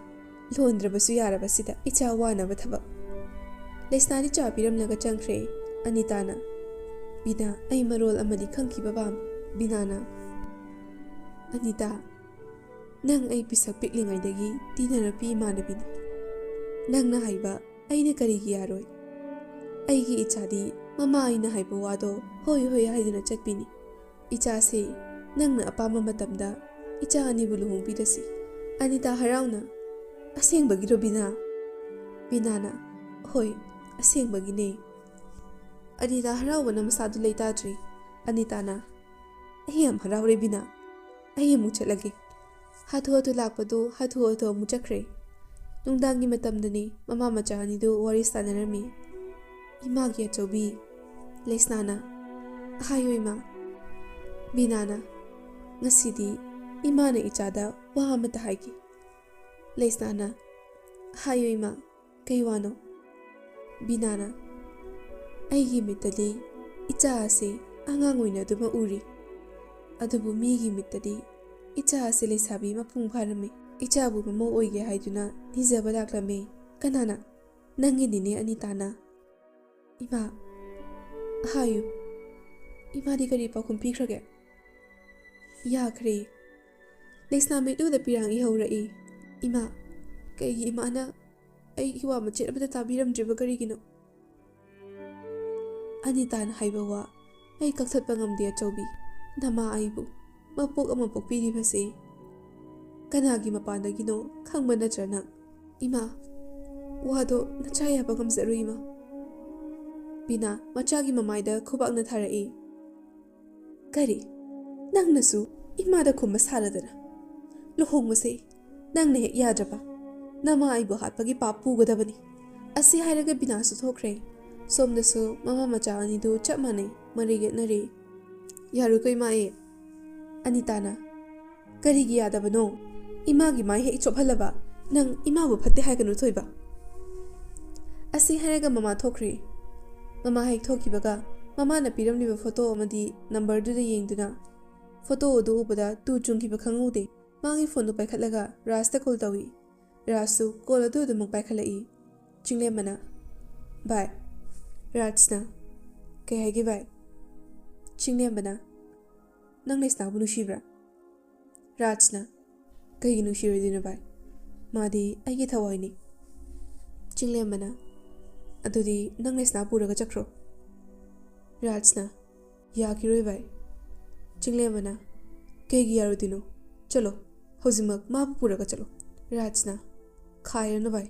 "ꯂꯣꯟꯗ꯭ꯔꯕꯁꯨ ꯌꯥꯔꯕꯁꯤꯗ ꯏꯆꯥ ꯋꯥꯅꯕ ꯊꯕꯛ꯫" ꯂꯩꯁꯅꯥꯗꯤ ꯆꯥ ꯄꯤꯔꯝꯂꯒ ꯆꯪꯈ꯭ꯔꯦ꯫ ꯑꯅꯤꯇꯥꯅ, "ꯕꯤꯅꯥ, ꯑꯩ ꯃꯔꯣꯜ ꯑꯃꯗꯤ ꯈꯪꯈꯤꯕ ꯄꯥꯝꯃꯤ꯫" ꯕꯤꯅꯥꯅ, "ꯑꯅꯤꯇꯥ, ꯅꯪ ꯑꯩ ꯄꯤꯁꯛ ꯄꯤꯛꯂꯤꯉꯩꯗꯒꯤ ꯇꯤꯟꯅꯔꯛꯄꯤ ꯏꯃꯥꯟꯅꯕꯤꯅꯤ꯫ ꯅꯪꯅ ꯍꯥꯏꯕ ꯑꯩꯅ ꯀꯔꯤꯒꯤ ꯌꯥꯔꯣꯏ? ꯑꯩꯒꯤ ꯏꯆꯥꯗꯤ ꯃꯃꯥ ꯑꯩꯅ ꯍꯥꯏꯕ ꯋꯥꯗꯣ ꯍꯣꯏ ꯍꯣꯏ ꯍꯥꯏꯗꯨꯅ ꯆꯠꯄꯤꯅꯤ꯫ ꯏꯆꯥꯁꯦ ꯅꯪꯅ ꯑꯄꯥꯝꯕ ꯃꯇꯝꯗ ꯏꯆꯥ ꯑꯅꯤꯕꯨ ꯂꯨꯍꯣꯡꯕꯤꯔꯁꯤ꯫" ꯑꯅꯤꯇꯥ ꯍꯔꯥꯎꯅ, "ꯑꯁꯦꯡꯕꯒꯤꯔꯣ ꯕꯤꯅꯥ?" ꯕꯤꯅꯥꯅ, "ꯍꯣꯏ, ꯑꯁꯦꯡꯕꯒꯤꯅꯦ꯫" ꯑꯅꯤꯇꯥ ꯍꯔꯥꯎꯕꯅ ꯃꯁꯥꯗꯨ ꯂꯩꯇꯥꯗ꯭ꯔꯦ꯫ ꯑꯅꯤꯇꯥꯅ, "ꯑꯩ ꯌꯥꯝ ꯍꯔꯥꯎꯔꯦ ꯕꯤꯅꯥ, ꯑꯩ ꯑꯃꯨꯛ ꯆꯠꯂꯒꯦ꯫" ꯍꯥꯊꯨ ꯍꯥꯊꯨ ꯂꯥꯛꯄꯗꯨ ꯍꯥꯊꯨ ꯍꯥꯊꯨ ꯑꯃꯨꯛ ꯆꯠꯈ꯭ꯔꯦ꯫ ꯅꯨꯡꯗꯥꯡꯒꯤ ꯃꯇꯝꯗꯅꯤ ꯃꯃꯥ ꯃꯆꯥ ꯑꯅꯤꯗꯨ ꯋꯥꯔꯤ ꯁꯥꯟꯅꯔꯝꯃꯤ꯫ "ꯏꯃꯥꯒꯤ ꯑꯆꯧꯕꯤ, ꯂꯩꯁꯅꯥꯅ, ꯍꯥꯏꯌꯨ ꯏꯃꯥ꯫" ꯕꯤꯅꯥꯅ, "ꯉꯁꯤꯗꯤ ꯏꯃꯥꯅ ꯏꯆꯥꯗ ꯋꯥ ꯑꯃꯇ ꯍꯥꯏꯒꯦ꯫" ꯂꯩꯁꯅꯥꯅ, "ꯍꯥꯏꯌꯨ ꯏꯃꯥ, ꯀꯩ ꯋꯥꯅꯣ?" ꯕꯤꯅꯥꯅ, "ꯑꯩꯒꯤ ꯃꯤꯠꯇꯗꯤ ꯏꯆꯥ ꯑꯁꯤ ꯑꯉꯥꯡ ꯑꯣꯏꯅ ꯑꯗꯨꯃꯛ ꯎꯔꯤ, ꯑꯗꯨꯕꯨ ꯃꯤꯒꯤ ꯃꯤꯠꯇꯗꯤ ꯏꯆꯥ ꯑꯁꯤ ꯂꯩꯁꯥꯕꯤ ꯃꯄꯨꯡ ꯐꯥꯔꯝꯃꯤ꯫ ꯏꯆꯥꯕꯨ ꯃꯃꯧ ꯑꯣꯏꯒꯦ ꯍꯥꯏꯗꯨꯅ ꯅꯤꯖꯕ ꯂꯥꯛꯂꯝꯃꯤ꯫ ꯀꯅꯥꯅ? ꯅꯪꯒꯤ ꯅꯦꯅꯦ ꯑꯅꯤꯇꯥꯅ꯫ ꯏꯃꯥ, ꯍꯥꯏꯌꯨ, ꯏꯃꯥꯗꯤ ꯀꯔꯤ ꯄꯥꯎꯈꯨꯝ ꯄꯤꯈ꯭ꯔꯒꯦ?" ꯌꯥꯈ꯭ꯔꯦ꯫ ꯂꯩꯁꯅꯥ ꯃꯤꯠꯂꯨꯗ ꯄꯤꯔꯥꯡ ꯏꯍꯧꯔꯛꯏ꯫ "ꯏꯃꯥ, ꯀꯩꯒꯤ ꯏꯃꯥꯅ ꯑꯩꯒꯤ ꯋꯥ ꯃꯆꯦꯠ ꯑꯃꯠꯇ ꯇꯥꯕꯤꯔꯝꯗ꯭ꯔꯤꯕ ꯀꯔꯤꯒꯤꯅꯣ?" "ꯑꯅꯤꯇꯥꯅ ꯍꯥꯏꯕ ꯋꯥ ꯑꯩ ꯀꯛꯊꯠꯄ ꯉꯝꯗꯦ, ꯑꯆꯧꯕꯤ꯫ ꯅꯃꯥ ꯑꯩꯕꯨ ꯃꯄꯣꯛ ꯑꯃ ꯄꯣꯛꯄꯤꯔꯤꯕꯁꯦ ꯀꯅꯥꯒꯤ ꯃꯄꯥꯟꯗꯒꯤꯅꯣ ꯈꯪꯕ ꯅꯠꯇ꯭ꯔ ꯅꯪ?" "ꯏꯃꯥ, ꯋꯥꯗꯣ ꯅꯆꯥ ꯌꯥꯕ ꯉꯝꯖꯔꯣꯏ, ꯏꯃꯥ꯫" ꯕꯤꯅꯥ ꯃꯆꯥꯒꯤ ꯃꯃꯥꯏꯗ ꯈꯨꯕꯥꯛꯅ ꯊꯥꯔꯛꯏ꯫ "ꯀꯔꯤ? ꯅꯪꯅꯁꯨ ꯏꯃꯥꯗ ꯈꯨꯝꯕ ꯁꯥꯔꯗꯅ? ꯂꯨꯍꯣꯡꯕꯁꯦ ꯅꯪꯅ ꯍꯦꯛ ꯌꯥꯗ꯭ꯔꯕ, ꯅꯃꯥ ꯑꯩꯕꯨ ꯍꯥꯠꯄꯒꯤ ꯄꯥꯞ ꯄꯨꯒꯗꯕꯅꯤ꯫" ꯑꯁꯤ ꯍꯥꯏꯔꯒ ꯕꯤꯅꯥꯁꯨ ꯊꯣꯛꯈ꯭ꯔꯦ꯫ ꯁꯣꯝꯗꯁꯨ ꯃꯃꯥ ꯃꯆꯥ ꯑꯅꯤꯗꯨ ꯆꯞ ꯃꯥꯟꯅꯩ, ꯃꯔꯩ ꯌꯦꯠꯅꯔꯤ꯫ "ꯌꯥꯔꯣꯏꯀꯣ, ꯏꯃꯥ ꯑꯦ꯫" ꯑꯅꯤꯇꯥꯅ, "ꯀꯔꯤꯒꯤ ꯌꯥꯗꯕꯅꯣ? ꯏꯃꯥꯒꯤ ꯃꯥꯏ ꯍꯦꯛ ꯆꯣꯞꯍꯜꯂꯕ ꯅꯪ ꯏꯃꯥꯕꯨ ꯐꯠꯇꯦ ꯍꯥꯏꯒꯅꯨ, ꯊꯣꯏꯕ꯫" ꯑꯁꯤ ꯍꯥꯏꯔꯒ ꯃꯃꯥ ꯊꯣꯛꯈ꯭ꯔꯦ꯫ ꯃꯃꯥ ꯍꯦꯛ ꯊꯣꯛꯈꯤꯕꯒ ꯃꯃꯥꯅ ꯄꯤꯔꯝꯂꯤꯕ ꯐꯣꯇꯣ ꯑꯃꯗꯤ ꯅꯝꯕꯔꯗꯨꯗ ꯌꯦꯡꯗꯨꯅ, ꯐꯣꯇꯣ ꯑꯗꯨ ꯎꯕꯗ ꯇꯨ ꯆꯨꯡꯈꯤꯕ ꯈꯪꯍꯧꯗꯦ꯫ ꯃꯥꯒꯤ ꯐꯣꯟꯗꯨ ꯄꯥꯏꯈꯠꯂꯒ ꯔꯥꯖꯇ ꯀꯣꯜ ꯇꯧꯏ꯫ ꯔꯥꯖꯁꯨ ꯀꯣꯜ ꯑꯗꯨ ꯑꯗꯨꯃꯛ ꯄꯥꯏꯈꯠꯂꯛꯏ꯫ ꯆꯤꯡꯂꯦꯝꯕꯅ, "ꯚꯥꯏ꯫" ꯔꯥꯖꯅ, "ꯀꯩ ꯍꯥꯏꯒꯦ ꯚꯥꯏ?" ꯆꯤꯡꯂꯦꯝꯕꯅ, "ꯅꯪ ꯂꯩꯁꯅꯥꯕꯨ ꯅꯨꯡꯁꯤꯕ꯭ꯔꯥ?" ꯔꯥꯖꯅ, "ꯀꯩꯒꯤ ꯅꯨꯡꯁꯤꯔꯣꯏꯗꯣꯏꯅꯣ ꯚꯥꯏ? ꯃꯥꯗꯤ ꯑꯩꯒꯤ ꯊꯋꯥꯏꯅꯤ꯫" ꯆꯤꯡꯂꯦꯝꯕꯅ, "ꯑꯗꯨꯗꯤ ꯅꯪ ꯂꯩꯁꯅꯥ ꯄꯨꯔꯒ ꯆꯠꯈ꯭ꯔꯣ꯫" ꯔꯥꯖꯅ, "ꯌꯥꯈꯤꯔꯣꯏ ꯚꯥꯏ꯫" ꯆꯤꯡꯂꯦꯝꯕꯅ, "ꯀꯩꯒꯤ ꯌꯥꯔꯣꯏꯗꯣꯏꯅꯣ? ꯆꯠꯂꯣ, ꯍꯧꯖꯤꯛꯃꯛ ꯃꯥꯕꯨ ꯄꯨꯔꯒ ꯆꯠꯂꯣ꯫" ꯔꯥꯖꯅ, "ꯈꯥꯏꯔꯅꯨ ꯚꯥꯏ꯫"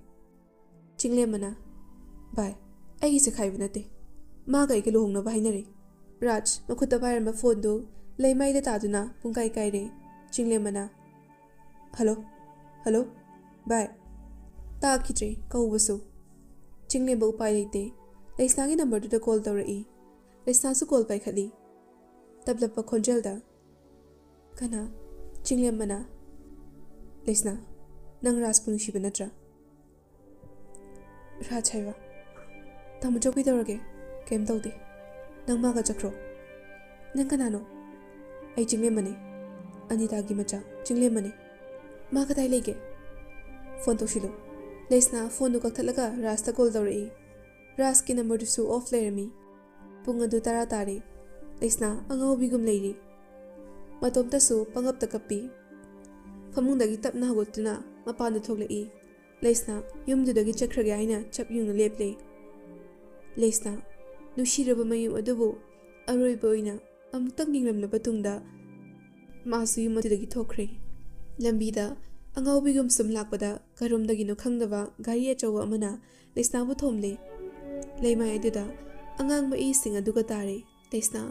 ꯆꯤꯡꯂꯦꯝꯕꯅ, "ꯚꯥꯏ, ꯑꯩꯒꯤꯁꯦ ꯈꯥꯏꯕ ꯅꯠꯇꯦ꯫ ꯃꯥꯒ ꯑꯩꯒ ꯂꯨꯍꯣꯡꯅꯕ ꯍꯥꯏꯅꯔꯦ꯫" ꯔꯥꯖ ꯃꯈꯨꯠꯇ ꯄꯥꯏꯔꯝꯕ ꯐꯣꯟꯗꯨ ꯂꯩꯃꯥꯏꯗ ꯇꯥꯗꯨꯅ ꯄꯨꯡꯀꯥꯏ ꯀꯥꯏꯔꯦ꯫ ꯆꯤꯡꯂꯦꯝꯕꯅ, "ꯍꯜꯂꯣ, ꯍꯜꯂꯣ, ꯚꯥꯏ꯫" ꯇꯥꯈꯤꯗ꯭ꯔꯦ ꯀꯧꯕꯁꯨ꯫ ꯆꯤꯡꯂꯦꯝꯕ ꯎꯄꯥꯏ ꯂꯩꯇꯦ꯫ ꯂꯩꯁꯅꯥꯒꯤ ꯅꯝꯕꯔꯗꯨꯗ ꯀꯣꯜ ꯇꯧꯔꯛꯏ꯫ ꯂꯩꯁꯅꯥꯁꯨ ꯀꯣꯜ ꯄꯥꯏꯈꯠꯂꯤ꯫ ꯇꯞꯂꯞꯄ ꯈꯣꯟꯖꯦꯜꯗ, "ꯀꯅꯥ?" ꯆꯤꯡꯂꯦꯝꯕꯅ, "ꯂꯩꯁꯅꯥ, ꯅꯪ ꯔꯥꯖꯄꯨ ꯅꯨꯡꯁꯤꯕ ꯅꯠꯇ꯭ꯔꯥ?" ꯔꯥꯖ ꯍꯥꯏꯕ? ꯇꯥꯃꯣ ꯆꯧ ꯀꯩꯗꯧꯔꯒꯦ? ꯀꯩꯝ ꯇꯧꯗꯦ꯫ ꯅꯪ ꯃꯥꯒ ꯆꯠꯈ꯭ꯔꯣ꯫ ꯅꯪ ꯀꯅꯥꯅꯣ? ꯑꯩ ꯆꯤꯡꯂꯦꯝꯕꯅꯦ꯫ ꯑꯅꯤꯇꯥꯒꯤ ꯃꯆꯥ ꯆꯤꯡꯂꯦꯝꯕꯅꯦ꯫ ꯃꯥ ꯀꯗꯥꯏ ꯂꯩꯒꯦ? ꯐꯣꯟ ꯇꯧꯁꯤꯜꯂꯨ꯫ ꯂꯩꯁꯅꯥ ꯐꯣꯟꯗꯨ ꯀꯛꯊꯠꯂꯒ ꯔꯥꯖꯇ ꯀꯣꯜ ꯇꯧꯔꯛꯏ꯫ ꯔꯥꯖꯀꯤ ꯅꯝꯕꯔꯗꯨꯁꯨ ꯑꯣꯐ ꯂꯩꯔꯝꯃꯤ꯫ ꯄꯨꯡ ꯑꯗꯨ ꯇꯔꯥ ꯇꯥꯔꯦ꯫ ꯂꯩꯁꯅꯥ ꯑꯉꯥꯎꯕꯤꯒꯨꯝ ꯂꯩꯔꯤ꯫ ꯃꯇꯣꯝꯇꯁꯨ ꯄꯪꯀꯞꯇ ꯀꯞꯄꯤ꯫ ꯐꯃꯨꯡꯗꯒꯤ ꯇꯞꯅ ꯍꯧꯒꯠꯇꯨꯅ ꯃꯄꯥꯟꯗ ꯊꯣꯛꯂꯛꯏ꯫ ꯂꯩꯁꯅꯥ ꯌꯨꯝꯗꯨꯗꯒꯤ ꯆꯠꯈ꯭ꯔꯒꯦ ꯍꯥꯏꯅ ꯆꯞ ꯌꯨꯡꯅ ꯂꯦꯞꯂꯦ꯫ ꯂꯩꯁꯅꯥ ꯅꯨꯡꯁꯤꯔꯕ ꯃꯌꯨꯝ ꯑꯗꯨꯕꯨ ꯑꯔꯣꯏꯕ ꯑꯣꯏꯅ ꯑꯃꯨꯛꯇꯪ ꯌꯦꯡꯂꯝꯂꯕ ꯇꯨꯡꯗ ꯃꯥꯁꯨ ꯌꯨꯝ ꯑꯗꯨꯗꯒꯤ ꯊꯣꯛꯈ꯭ꯔꯦ꯫ ꯂꯝꯕꯤꯗ ꯑꯉꯥꯎꯕꯤꯒꯨꯝ ꯁꯨꯝ ꯂꯥꯛꯄꯗ ꯀꯔꯣꯝꯗꯒꯤꯅꯣ ꯈꯪꯗꯕ ꯒꯥꯔꯤ ꯑꯆꯧꯕ ꯑꯃꯅ ꯂꯩꯁꯅꯥꯕꯨ ꯊꯣꯝꯂꯦ꯫ ꯂꯩꯃꯥꯏ ꯑꯗꯨꯗ ꯑꯉꯥꯡꯕ ꯏꯁꯤꯡ ꯑꯗꯨꯒ ꯇꯥꯔꯦ꯫ ꯂꯩꯁꯅꯥ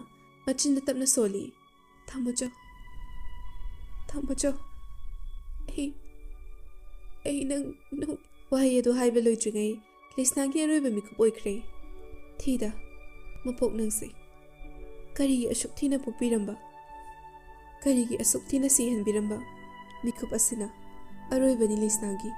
ꯃꯆꯤꯟꯗ ꯇꯞꯅ ꯁꯣꯜꯂꯤ꯫ "ꯊꯝꯃꯣ ꯆꯣ, ꯊꯝꯃꯣ ꯆꯣ꯫ ꯑꯩ, ꯑꯩ ꯅꯪ, ꯅꯪ"꯫ ꯋꯥꯍꯩ ꯑꯗꯨ ꯍꯥꯏꯕ ꯂꯣꯏꯗ꯭ꯔꯤꯉꯩ ꯂꯩꯁꯅꯥꯒꯤ ꯑꯔꯣꯏꯕ ꯃꯤꯀꯨꯞ ꯑꯣꯏꯈ꯭ꯔꯦ꯫ ꯊꯤꯗ, ꯃꯄꯣꯛ ꯅꯪꯁꯦ꯫ ꯀꯔꯤꯒꯤ ꯑꯁꯨꯛ ꯊꯤꯅ ꯄꯣꯛꯄꯤꯔꯝꯕ? ꯀꯔꯤꯒꯤ ꯑꯁꯨꯛ ꯊꯤꯅ ꯁꯤꯍꯟꯕꯤꯔꯝꯕ? ꯃꯤꯀꯨꯞ ꯑꯁꯤꯅ ꯑꯔꯣꯏꯕꯅꯤ ꯂꯩꯁꯅꯥꯒꯤ꯫